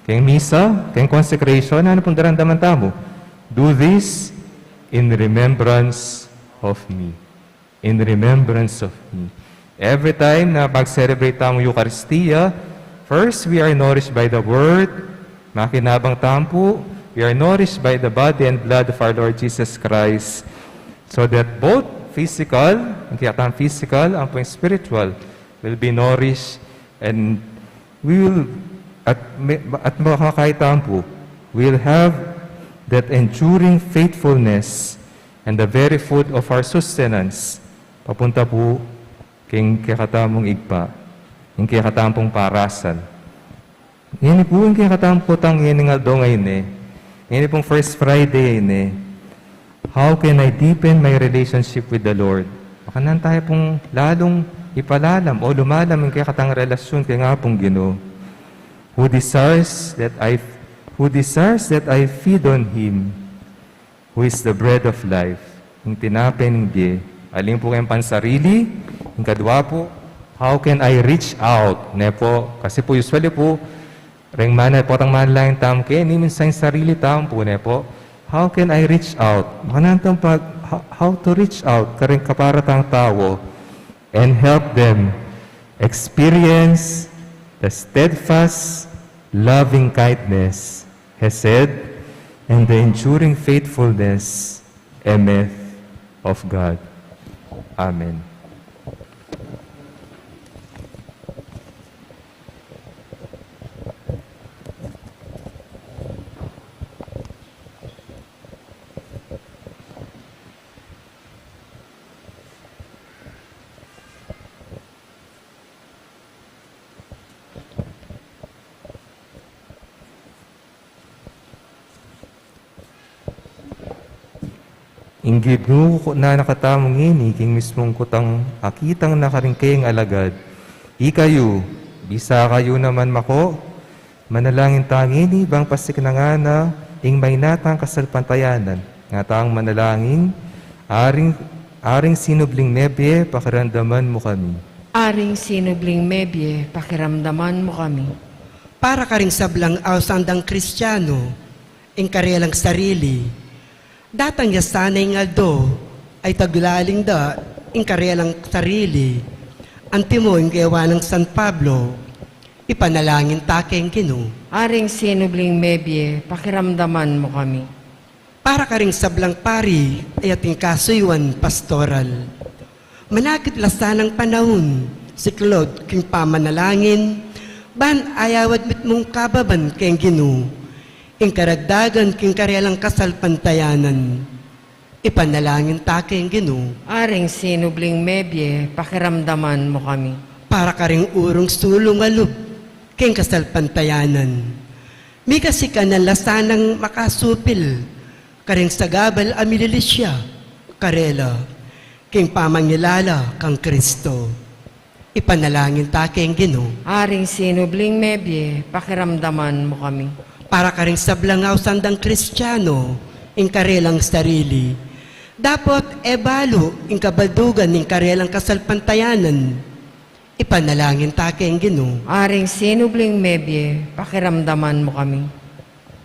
keng misa, keng consecration, nanu pung daramdaman tamu? "Do this in remembrance of me." In remembrance of me. Every time na mag-celebrate tamu Eukaristia, first, we are nourished by the Word, makinabang tamu pu, we are nourished by the body and blood of our Lord Jesus Christ, so that both physical, ing kekatang physical, ampo ing spiritual, will be nourished, and we will, at, me-, at makakain tamu pu, we will have that enduring faithfulness and the very food of our sustenance, papunta pu king kekatamung Ibpa, ing kekatamung parasal. Ngeni pu, ing kekatamung kutang ngening aldo ngeni, ngeni pung First Friday ngeni, how can I deepen my relationship with the Lord? Makananu tamu pung lalung ipalalam o lumalam ing kekatang relasyun keng Apung Ginu, who desires that I, who desires that I feed on Him, who is the bread of life, ing tinape ning bie. Alin pu keng pansarili, ing kadwa pu, how can I reach out? Ne pu, kasi pu, usually pu, reng mana-, potang manalangin tamu keni, minsan sarili tamu pu, ne pu, how can I reach out? Makananu tang pag, how, how to reach out kareng kapara tang tau and help them experience the steadfast loving kindness, hesed, and the enduring faithfulness, emet, of God. Amen. Ing Ginu, kunan na katamu ngeni king mismung kutang akitang na karing kayang alagad. Ikayu, bisa kayu naman mako, manalangin ta ngeni bang pasiknangan na ing maina tang kasalpantayanan. Nga tang manalangin, Aring, Aring sinubling mebie, pakiramdaman mu kami. Aring sinubling mebie, pakiramdaman mu kami. Para karing sablang ausan dang Kristiano, ing karelang sarili. Datang ya sana ing aldo, ay taglaling da ing karelang sarili. Antimo ing gewa nang San Pablo, ipanalangin ta keng Ginu. Aring sinubling mebie, pakiramdaman mu kami. Para karing sablang pari, ay ating kasuyuan pastoral. Manakit la sanang panaun, siklaud king pamanalangin, ban ayawad mitmung kababan keng Ginu, ing karagdagan king karelang kasalpantayanan. Ipanalangin ta keng Ginu. Aring sinubling mebie, pakiramdaman mu kami. Para karing urung sulung a lub king kasalpantayanan. Mikasikan na la sanang makasupil karing sagabal a mililisya karela king pamangilala kang Kristo. Ipanalangin ta keng Ginu. Aring sinubling mebie, pakiramdaman mu kami. Para karing sablang ausan dang Kristiano, ing karelang sarili. Dapot e balu ing kabaldugan ning karelang kasalpantayanan. Ipanalangin ta keng Ginu. Aring sinubling mebie, pakiramdaman mu kami.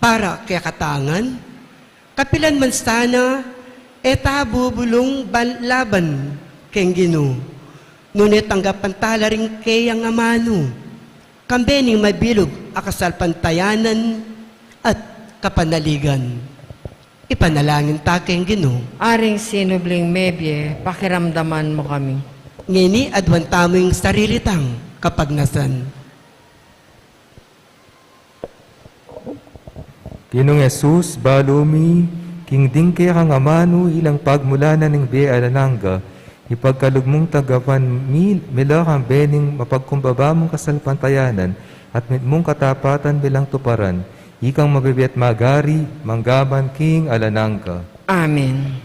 Para kekatang ngan, kapilan man sana, e ta bubulung ban laban keng Ginu. Nune tanggapan ta la ring keyang amanu, kambe ning mabilug a kasalpantayanan at kapanaligan. Ipanalangin ta keng Ginu. Aring sinubling mebie, pakiramdaman mu kami. Ngeni aduan tamu ing sarili tang kapagnasan. Ginung Jesus, balu mi, king ding kekang amanu ilang pagmulanan ning bie alang angga, ipagkalub mung tanggapan mi, mila kambe ning mapagkumbaba mung kasalpantayanan, at mitmung katapatan milang tuparan, ikang mabibie at magari, mangga man king alang angga. Amen.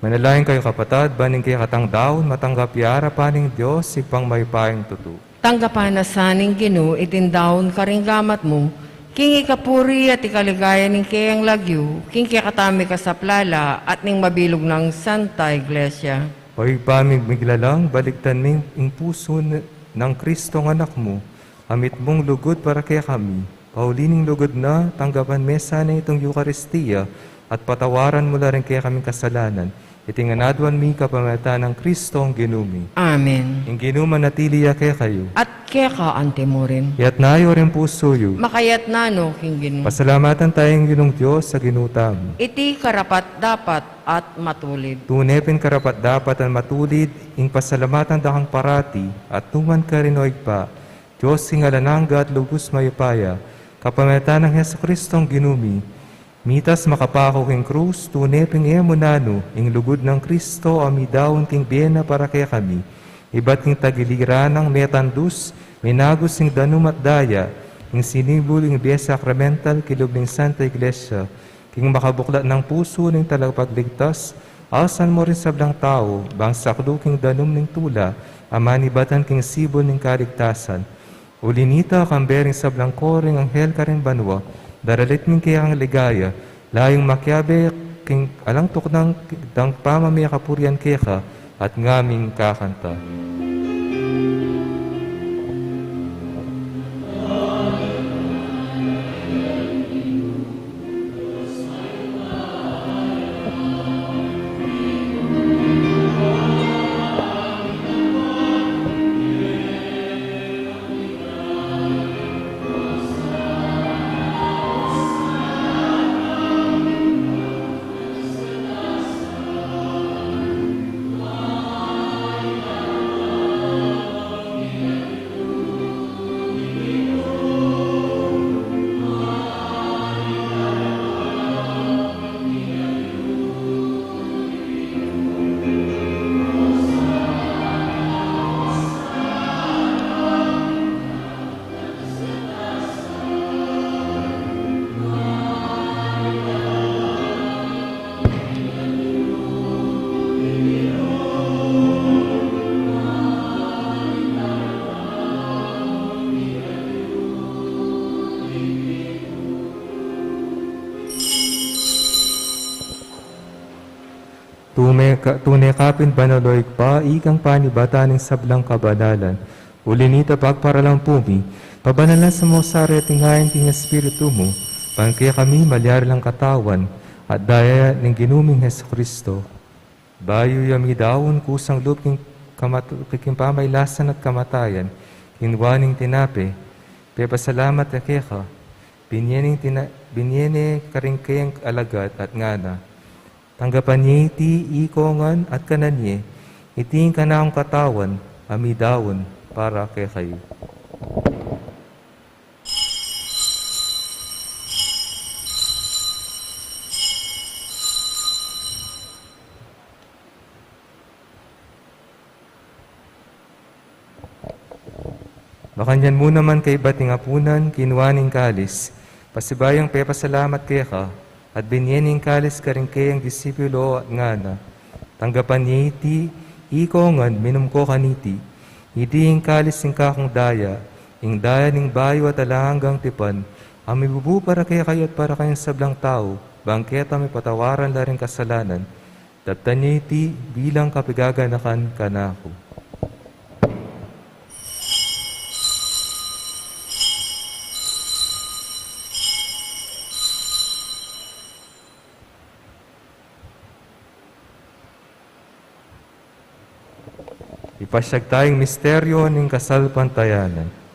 Manalangin kayu, kapatad, ban ing kekatang daun matanggap ya arapan ning Dios, Ibpang mayupayang tutu. Tanggapan na sa ning Ginu iting daun karing gamat mu, king ikapuri at ikaligaya ning keyang lagyu, king kekatang mikasaplala at ning mabilug nang Santa Iglesia. O Ibpa ming miglalang, balikdan mi ing pusu n-, nang Kristong Anak mu, a mitmung lugud para kekami. Pauli ning lugud na, tanggapan me sana iting Eukaristia, at patawaran mu la ring kekaming kasalanan. Iti ngan aduan mi kapamilatan nang Kristong Ginu mi. Amen. Ing Ginu manatili ya kekayu. At keka antimurin. Iyatas yu ring pusu yu. Makayatas no king Ginu. Pasalamatan taya ing Ginung Dios a Ginu tamu. Iti karapat-dapat at matulid. Tune pin karapat-dapat at matulid, ing pasalamatan da kang parati, at nukarin man, O Ibpa, Dios king alang angga at lubus mayupaya, kapamilatan nang Jesucristong Ginu mi, mitas makapaku king krus, tune pin e mu nanu ing lugud nang Kristo a midaun king bie na para kekami, ibat king tagiliran nang metandus, minagus ing danum at daya, ing sinibul ing bie sakramental king lub ning Santa Iglesia, king makabuklat nang pusu ning Talapagligtas, alsan mu ring sablang tau, bang saklu king danum ning tula, a manibatan king sibul ning kaligtasan. Uli nita, kambe ring sablang kori ning anghel karing banua, daralit mi ing kekang ligaya, layung makiabe king alang tuknang dang pamamie kapurian keka, at ngaming kakanta. Tune ka, tune ka pin banal, o Ibpa, ikang panibatan ning sablang kabanalan. Uli nita, pagparalan pu mi, pabanalan sa mu sa reting ain king Espiritu mu, ban kekami malyari lang katawan at daya ning Ginu ming Jesucristo. Bayu ya midaun kusang lub king kamat-, king pamailasan at kamatayan, kinua ne ing tinape, pepasalamat ya keka, binie ne ing tina-, binie ne karing keyang alagad at ngana: Tanggapan ye iti ikong ngan at kanan ye, iti ing kanakung katawan a midaun para kekayu. Makanyan mu naman kaybat ning apunan, kinua ne ing kalis, pasibayu yang pepasalamat keka, at binie ne ing kalis karing keyang disipulo at ngana: Tanggapan ye iti ikong ngan, minum ko kaniti. Iti ing kalis ning kakung daya, ing daya ning bayu at alang anggang tipan, a mibubu para kekayu at para king sablang tau, bang keta mipatawaran la ring kasalanan. Daptan ye iti bilang kapaganakan kanaku. Ipasyag taya ing misteryo ning kasalpantayanan.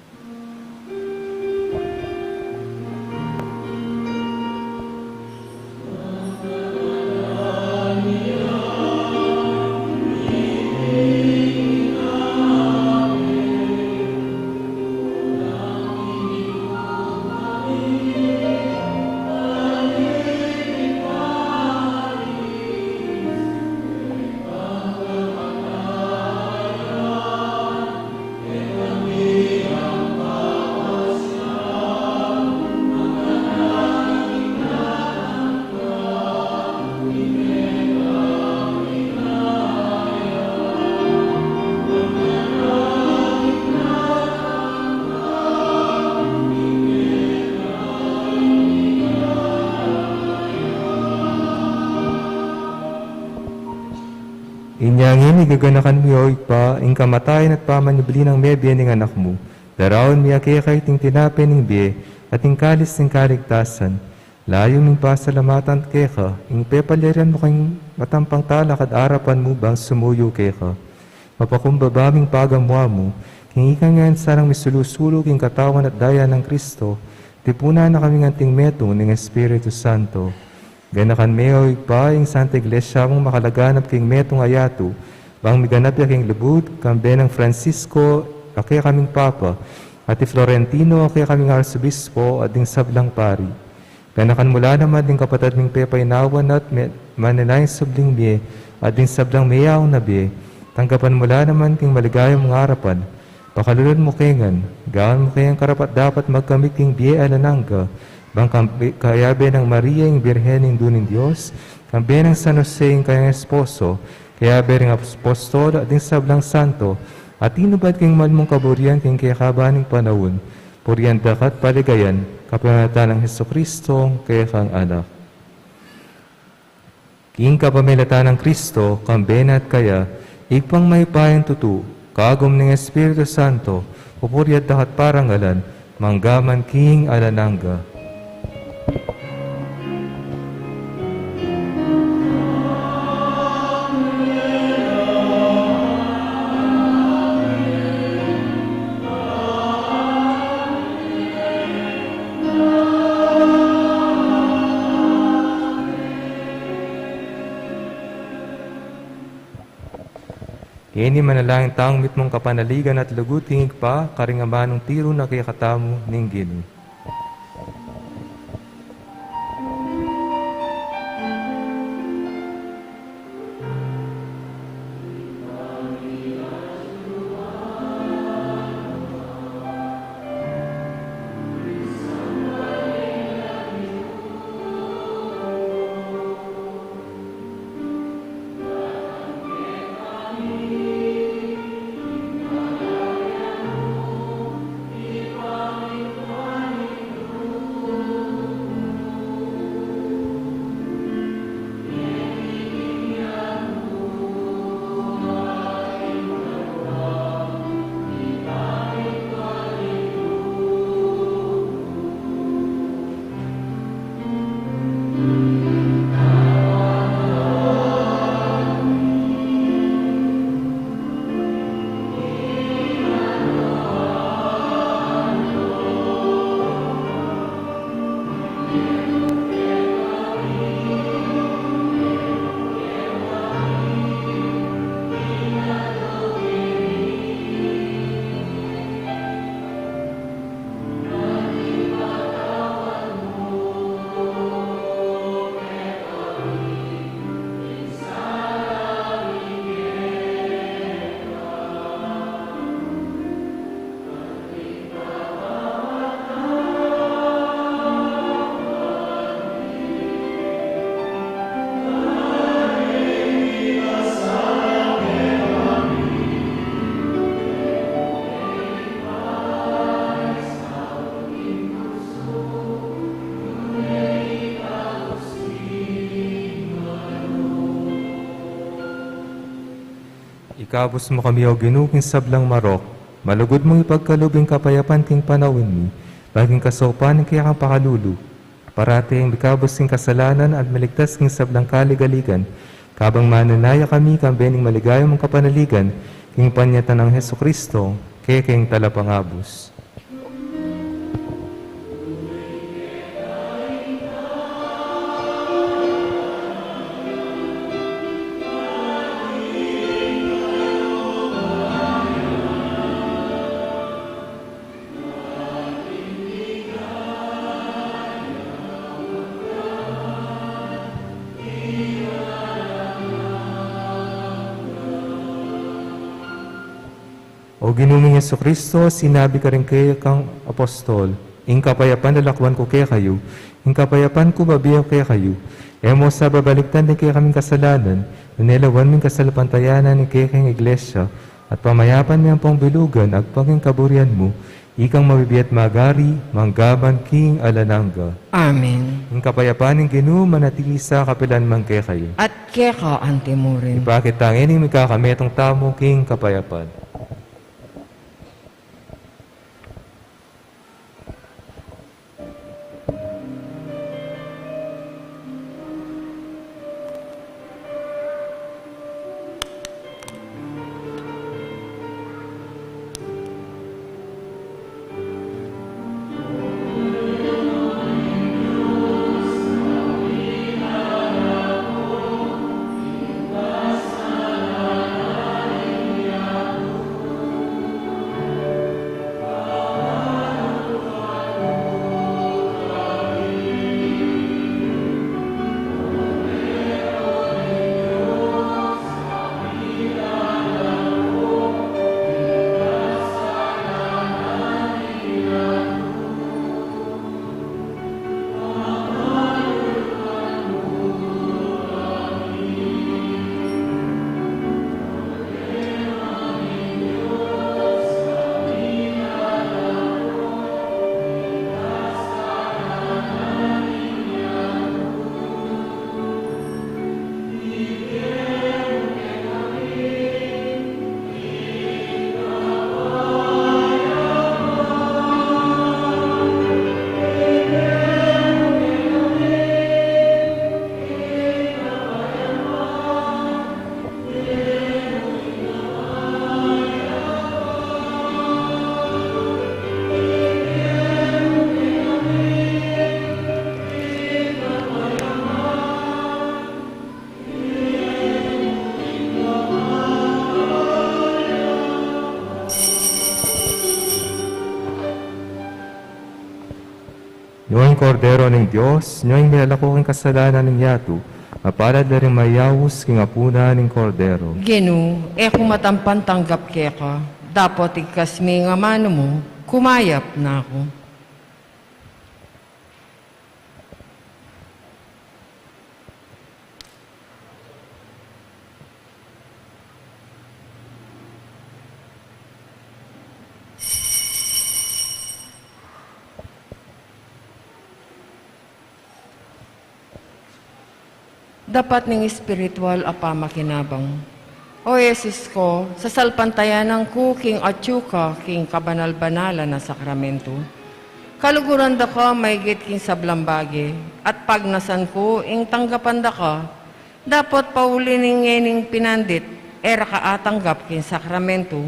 Inya ngeni gaganakan mi, O Ibpa, ing kamatayan at pamanyubli nang mebie ning Anak mu. Daraun mi keka iting tinape ning bie at ing kalis ning kaligtasan. Layu ming pasalamatan keka ing pepalyarian mu king matampang talakad arapan mu bang sumuyu keka. Mapakumbaba ming pagamu-amu king ikang ngansalang misulu-sulu king katawan at daya nang Kristo, tipunan na kaming anting metung ning Espiritu Santo. Ganakan me, O Ibpa, ing Santa Iglesia mung makalaganap king metung a yatu, bang miganap ya king lugud, kambe nang Francisco a kekaming Papa, at i Florentino a kekaming Arsobispo, at ding sablang pari. Ganakan mu la naman ding kapatad ming pepaynawan at me-, manenayang subling mie, at ding sablang meyaun na bie, tanggapan mu la naman king maligaya mung arapan. Pakalulwan mu ke ngan, gawan mu ke ngan karapat-dapat magkamit king bie alang angga, bang kambe-, kayabe nang Maria ing Birhen, Indu ning Dios, kambe nang San Jose ing kayang esposo, kayabe ring apostol at ding sablang santo, a tinubad king mal mung kaburian king kekaban ning panaun, purian da ka at paligayan, kapamilatan nang Jesucristo, kekang Anak. King kapamilatan nang Kristo, kambe na at kaya, Ibpang mayupayang tutu, kagum ning Espiritu Santo, pupuri at da ka at parangalan, mangga man king alang angga. Ngeni manalangin tang mitmung kapanaligan at lugud king Ibpa, karing amanung tiru na kekatamu ning Ginu. Ikabus mu kami, O Ginu, king sablang marok. Malugud mung ipagkalub ing kapayapan king panaun mi, bang king kasaupan ning kekang pakalulu, parati kaming mikabus king kasalanan at miligtas king sablang kaligaligan, kabang manenaya kami kambe ning maligaya mung kapanaligan king panyatang nang Jesucristo, kekeng Talapangabus. O Ginu ming Jesucristo, sinabi karing kekang apostol, "Ing kapayapan lalakwan ku kekayu, ing kapayapan ku babie ku kekayu." E mu sa babaligtan ding kekaming kasalanan, nune lawan mu ing kasalpantayanan ning kekeng Iglesia, at pamayapan me ampong bilugan agpang king kaburian mu, Ikang mabibie at magari, mangga man king alang angga. Amen. Ing kapayapan ning Ginu manatili sa kapilan man kekayu. At keka antimurin. Ipakit ta ngeni ing mikakametung tamu king kapayapan. Nyo ing Kordero ning Dios, nyo ing milalako king kasalanan ning yatu, mapalad la ring mayaus king apunan ning Kordero. Ginu, e ku matampan tanggap keka, dapot igkas me ing amanu mu, kumayap na ku. Dapat ning espiritual a pamakinabang. O Jesus ku, sasalpantayanan ku king atyu ka king kabanal-banalan a sakramento. Kaluguran da ka maigit king sablang bage, at pagnasan ku ing tanggapan da ka, dapot pauli ning ngening pinandit, e ra ka atanggap king sakramento,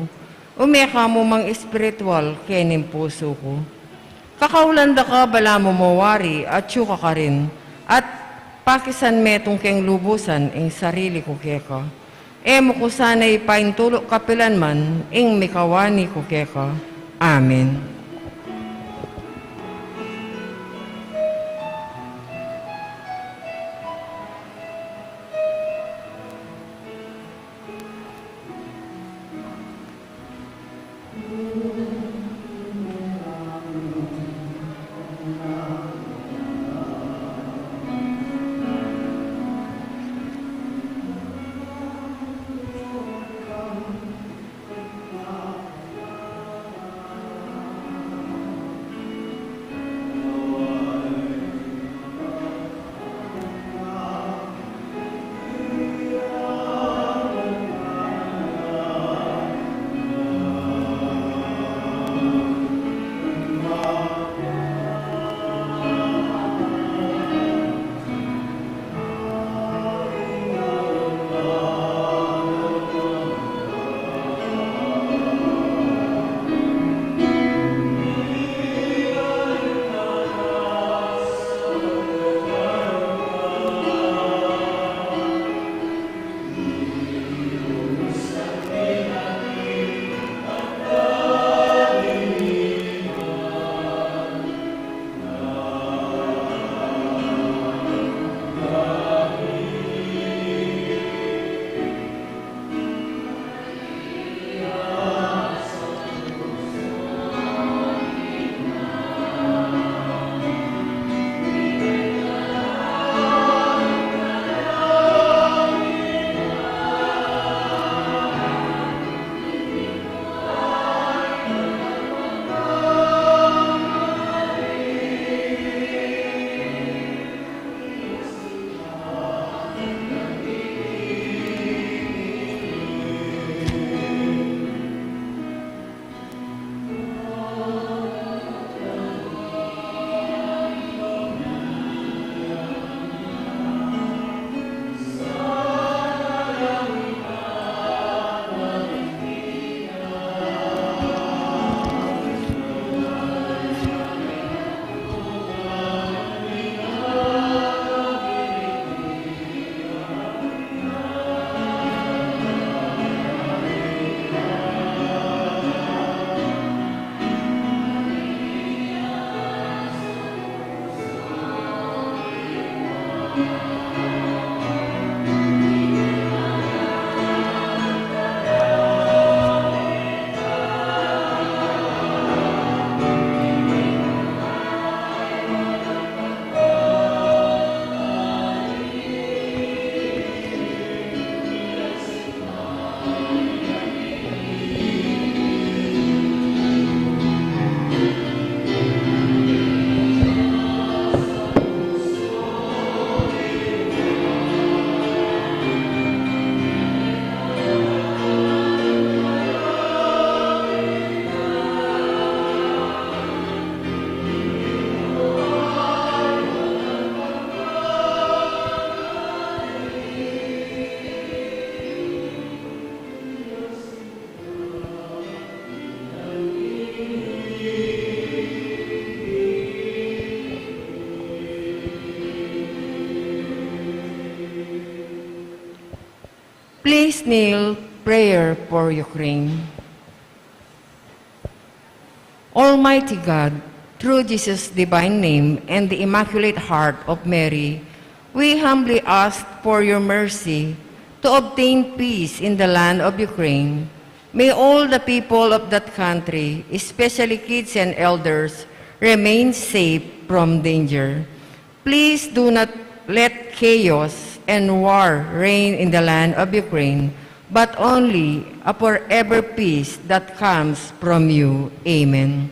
ume ka mu mang espiritual kening pusu ku. Kakaulan da ka balamu mo wari atyu ka karin, at pakisan metung keng lubusan ing sarili ku keka. E mu ku sana ipaintulu kapilan man ing mikawani ku keka. Amen. Please kneel. Prayer for Ukraine. Almighty God, through Jesus' divine name and the Immaculate Heart of Mary, we humbly ask for your mercy to obtain peace in the land of Ukraine. May all the people of that country, especially kids and elders, remain safe from danger. Please do not let chaos and war reign in the land of Ukraine, but only a forever peace that comes from you. Amen.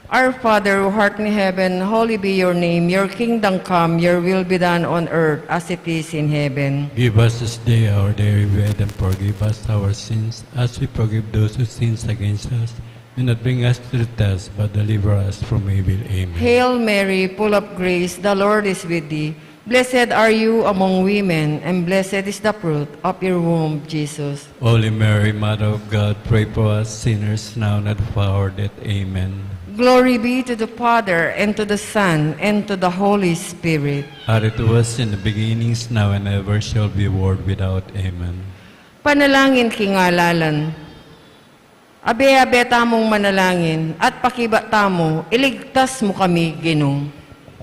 Our Father, who art in heaven, holy be your name. Your kingdom come, your will be done on earth as it is in heaven. Give us this day our daily bread, and forgive us our sins, as we forgive those who sins against us. Do not bring us to the test, but deliver us from evil. Amen. Hail Mary, full of grace, the Lord is with thee. Blessed are you among women, and blessed is the fruit of your womb, Jesus. Holy Mary, Mother of God, pray for us sinners now and at the hour of death. Amen. Glory be to the Father, and to the Son, and to the Holy Spirit. As it was in the beginnings, now and ever shall be, world without. Amen. Panalangin king ngalalan. Abe-abe tamung manalangin at pakibat tamu, iligtas mu kami, Ginu.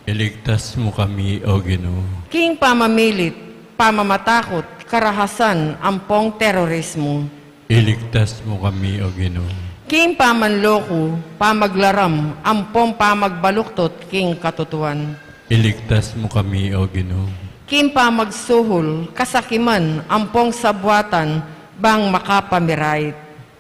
Iligtas mu kami, O Ginu. King pamamilit, pamamatakut, karahasan, ampong terorismu. Iligtas mu kami, O Ginu. King pamanloku, pamaglaram, ampong pamagbaluktot king katutuan. Iligtas mu kami, O Ginu. King pamagsuhul, kasakiman, ampong sabwatan, bang makapamirait.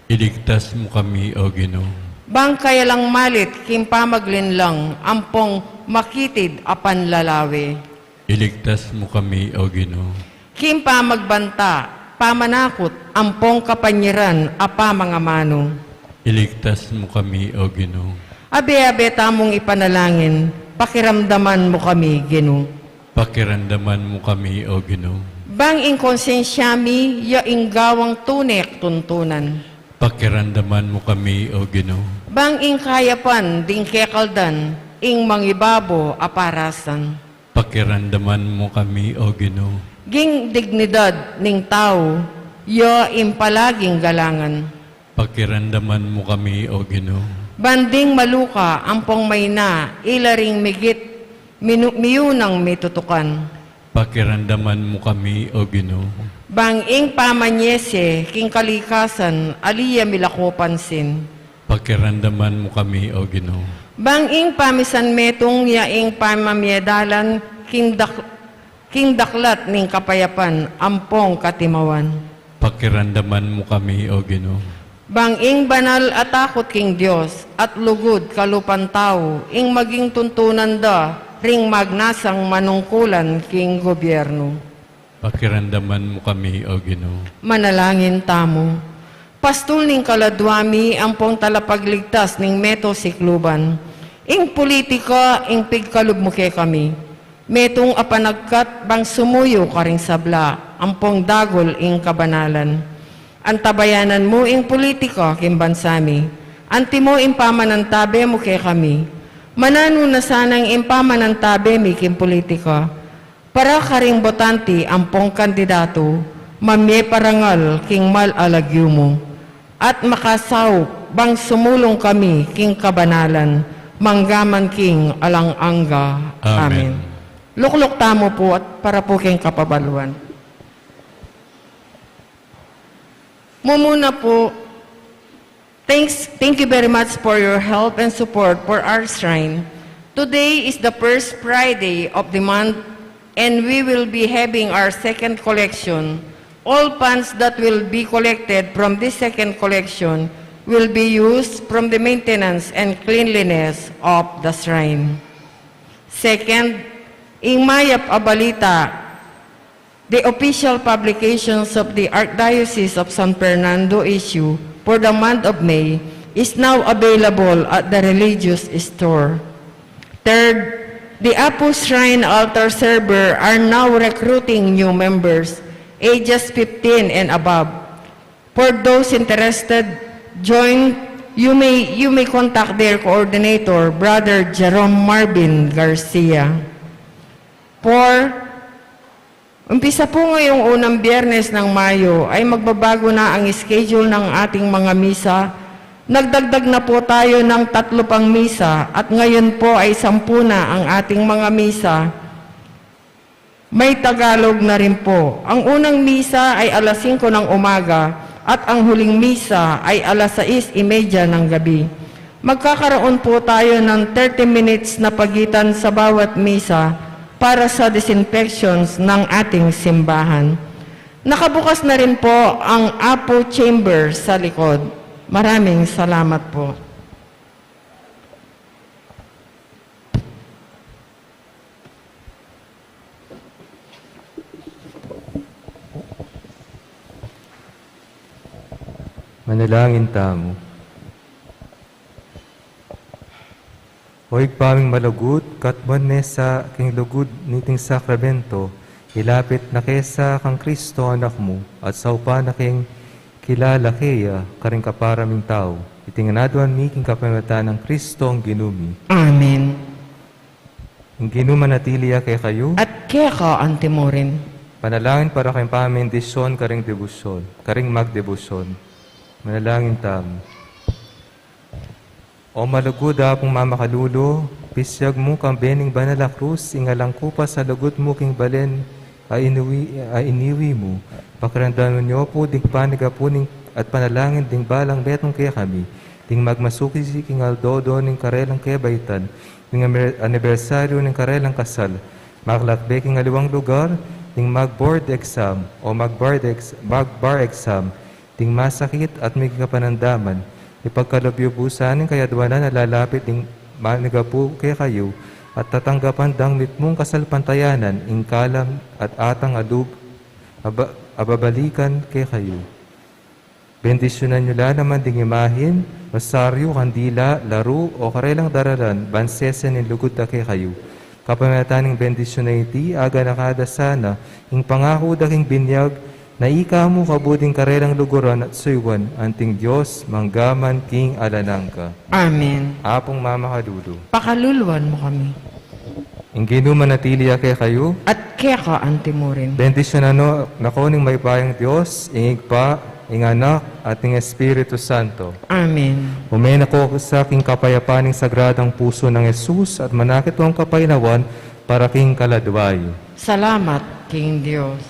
Iligtas mu kami, O Ginu. Bang kayalang malit king pamaglinlang, ampong makitid a panlalawe. Iligtas mu kami, O Ginu. King pamagbanta, pamanakut, ampong kapanyiran a pamangamanu. Iligtas mu kami, O Ginu. Abe-abe tamung ipanalangin, pakiramdaman mu kami, Ginu. Pakiramdaman mu kami, O Ginu. Bang ing konsensya mi ya ing gawang tune tuntunan. Pakiramdaman mu kami, O Ginu. Bang ing kayapan ding kekaldan, ing mangibabo a parasan. Pakiramdaman mu kami, O Ginu. Ing dignidad ning tau, ya ing palaging galangan. Pakiramdaman mu kami, O Ginu. Ban ding maluka ampong maina, ila ring migit, minu-, miyunang mitutukan. Pakiramdaman mu kami, O Ginu. Bang ing pamanyese king kalikasan, ali ya milako pansin. Pakiramdaman mu kami, O Ginu. Bang ing pamisanmetung ya ing pamamiedalan, king dak-, king daklat ning kapayapan, ampong katimawan. Pakiramdaman mu kami, O Ginu. Bang ing banal a takut king Dios at lugud kalupan tau, ing maging tuntunan da ring magnasang manungkulan king gobyernu. Pakiramdaman mu kami, O Ginu. Manalangin tamu. Pastul ning kaladwa mi, ampong talapagligtas ning meto sikluban. Ing pulitika, ing pigkalub mu kekami. Metung a panagkat bang sumuyu karing sabla, ampong dagul ing kabanalan. Antabayanan mu ing pulitika king bansa mi. Antimo ing pamanantabe mu kekami. Mananu na sanang ing pamanantabe mi king pulitika. Para karing botante ampong kandidatu, mamie parangal king mal a lagyu mu. At makasaup bang sumulung kami king kabanalan, manggaman king alang angga. Amen. Amen. Lukluk tamu pu at para pu king kapabaluan. Mumuna pu, thanks, thank you very much for your help and support for our shrine. Today is the first Friday of the month, and we will be having our second collection. All funds that will be collected from this second collection will be used from the maintenance and cleanliness of the shrine. Second, ing mayap a balita, the official publications of the Archdiocese of San Fernando issue for the month of May is now available at the religious store. Third, the Apu Shrine altar server are now recruiting new members, ages fifteen and above. For those interested, join, you may, you may contact their coordinator, Brother Jerome Marvin Garcia. Four, Umpisa po ngayong unang Biyernes ng Mayo ay magbabago na ang schedule ng ating mga misa. Nagdagdag na po tayo ng tatlo pang misa at ngayon po ay sampu na ang ating mga misa. May Tagalog na rin po. Ang unang misa ay alas singko ng umaga at ang huling misa ay alas sais y media ng gabi. Magkakaroon po tayo ng thirty minutes na pagitan sa bawat misa para sa disinfections ng ating simbahan. Nakabukas na rin po ang Apo Chamber sa likod. Maraming salamat po. Manalangin tamu. O Ibpa ming malugud, katmuan ne sa king lugud niting sakramento, ilapit na ke sa kang Kristo Anak mu, at saupan na keng kilala keya karing kapara ming tau. Iti ngan aduan mi king kapamilatan nang Kristong Ginu mi. Amen. Ing Ginu manatili ya kekayu. At keka antimurin. Panalangin para king pamendisyon karing debosyon, karing magdebosyon. Manalangin tamu. O malugud Apung mamakalulu, pisyag mu kambe ning banal a krus ing alang kupas a lugud mu king balen a iniwi, a iniwi mu. Pakiramdaman yu pu ding panigapu ning at panalangin ding balang metung kekami, ding magmasuki king aldo-aldo ning karelang kebaitan, ding amer-, anibersaryu ning karelang kasal. Makalakbe king aliwang lugar, ding mag-board exam o mag-bar ex-, mag-bar exam, ding masakit at miging kapanandaman. Ipagkalub yu pu sana ing kayadwanan a lalapit ding manigapu kekayu, at tatanggapan dang mitmung kasalpantayanan ing kalam at atang a lub-, aba-, ababalikan kekayu. Bendisyunan yu la naman ding imahen, rosaryu, kandila, laru, o karelang daralan, ban sese ning lugud da kekayu. Kapamilatan ning bendisyun a iti, aganaka da sana ing pangaku da king binyag, na ika mu kabud ing karelang luguran at suyuan, anting Dios, mangga man king alang angga. Amen. Apung mamakalulu. Pakaluluan mu kami. Ing Ginu manatili ya kekayu. At keka antimurin. Bendisyunan na ko ning mayupayang Dios, ing Ibpa, ing Anak, at ing Espiritu Santo. Amen. Ume na ko sa king kapayapan ning Sagradang Pusu nang Jesus, at manakit ing kapainawan para king kaladwa yu. Salamat king Dios.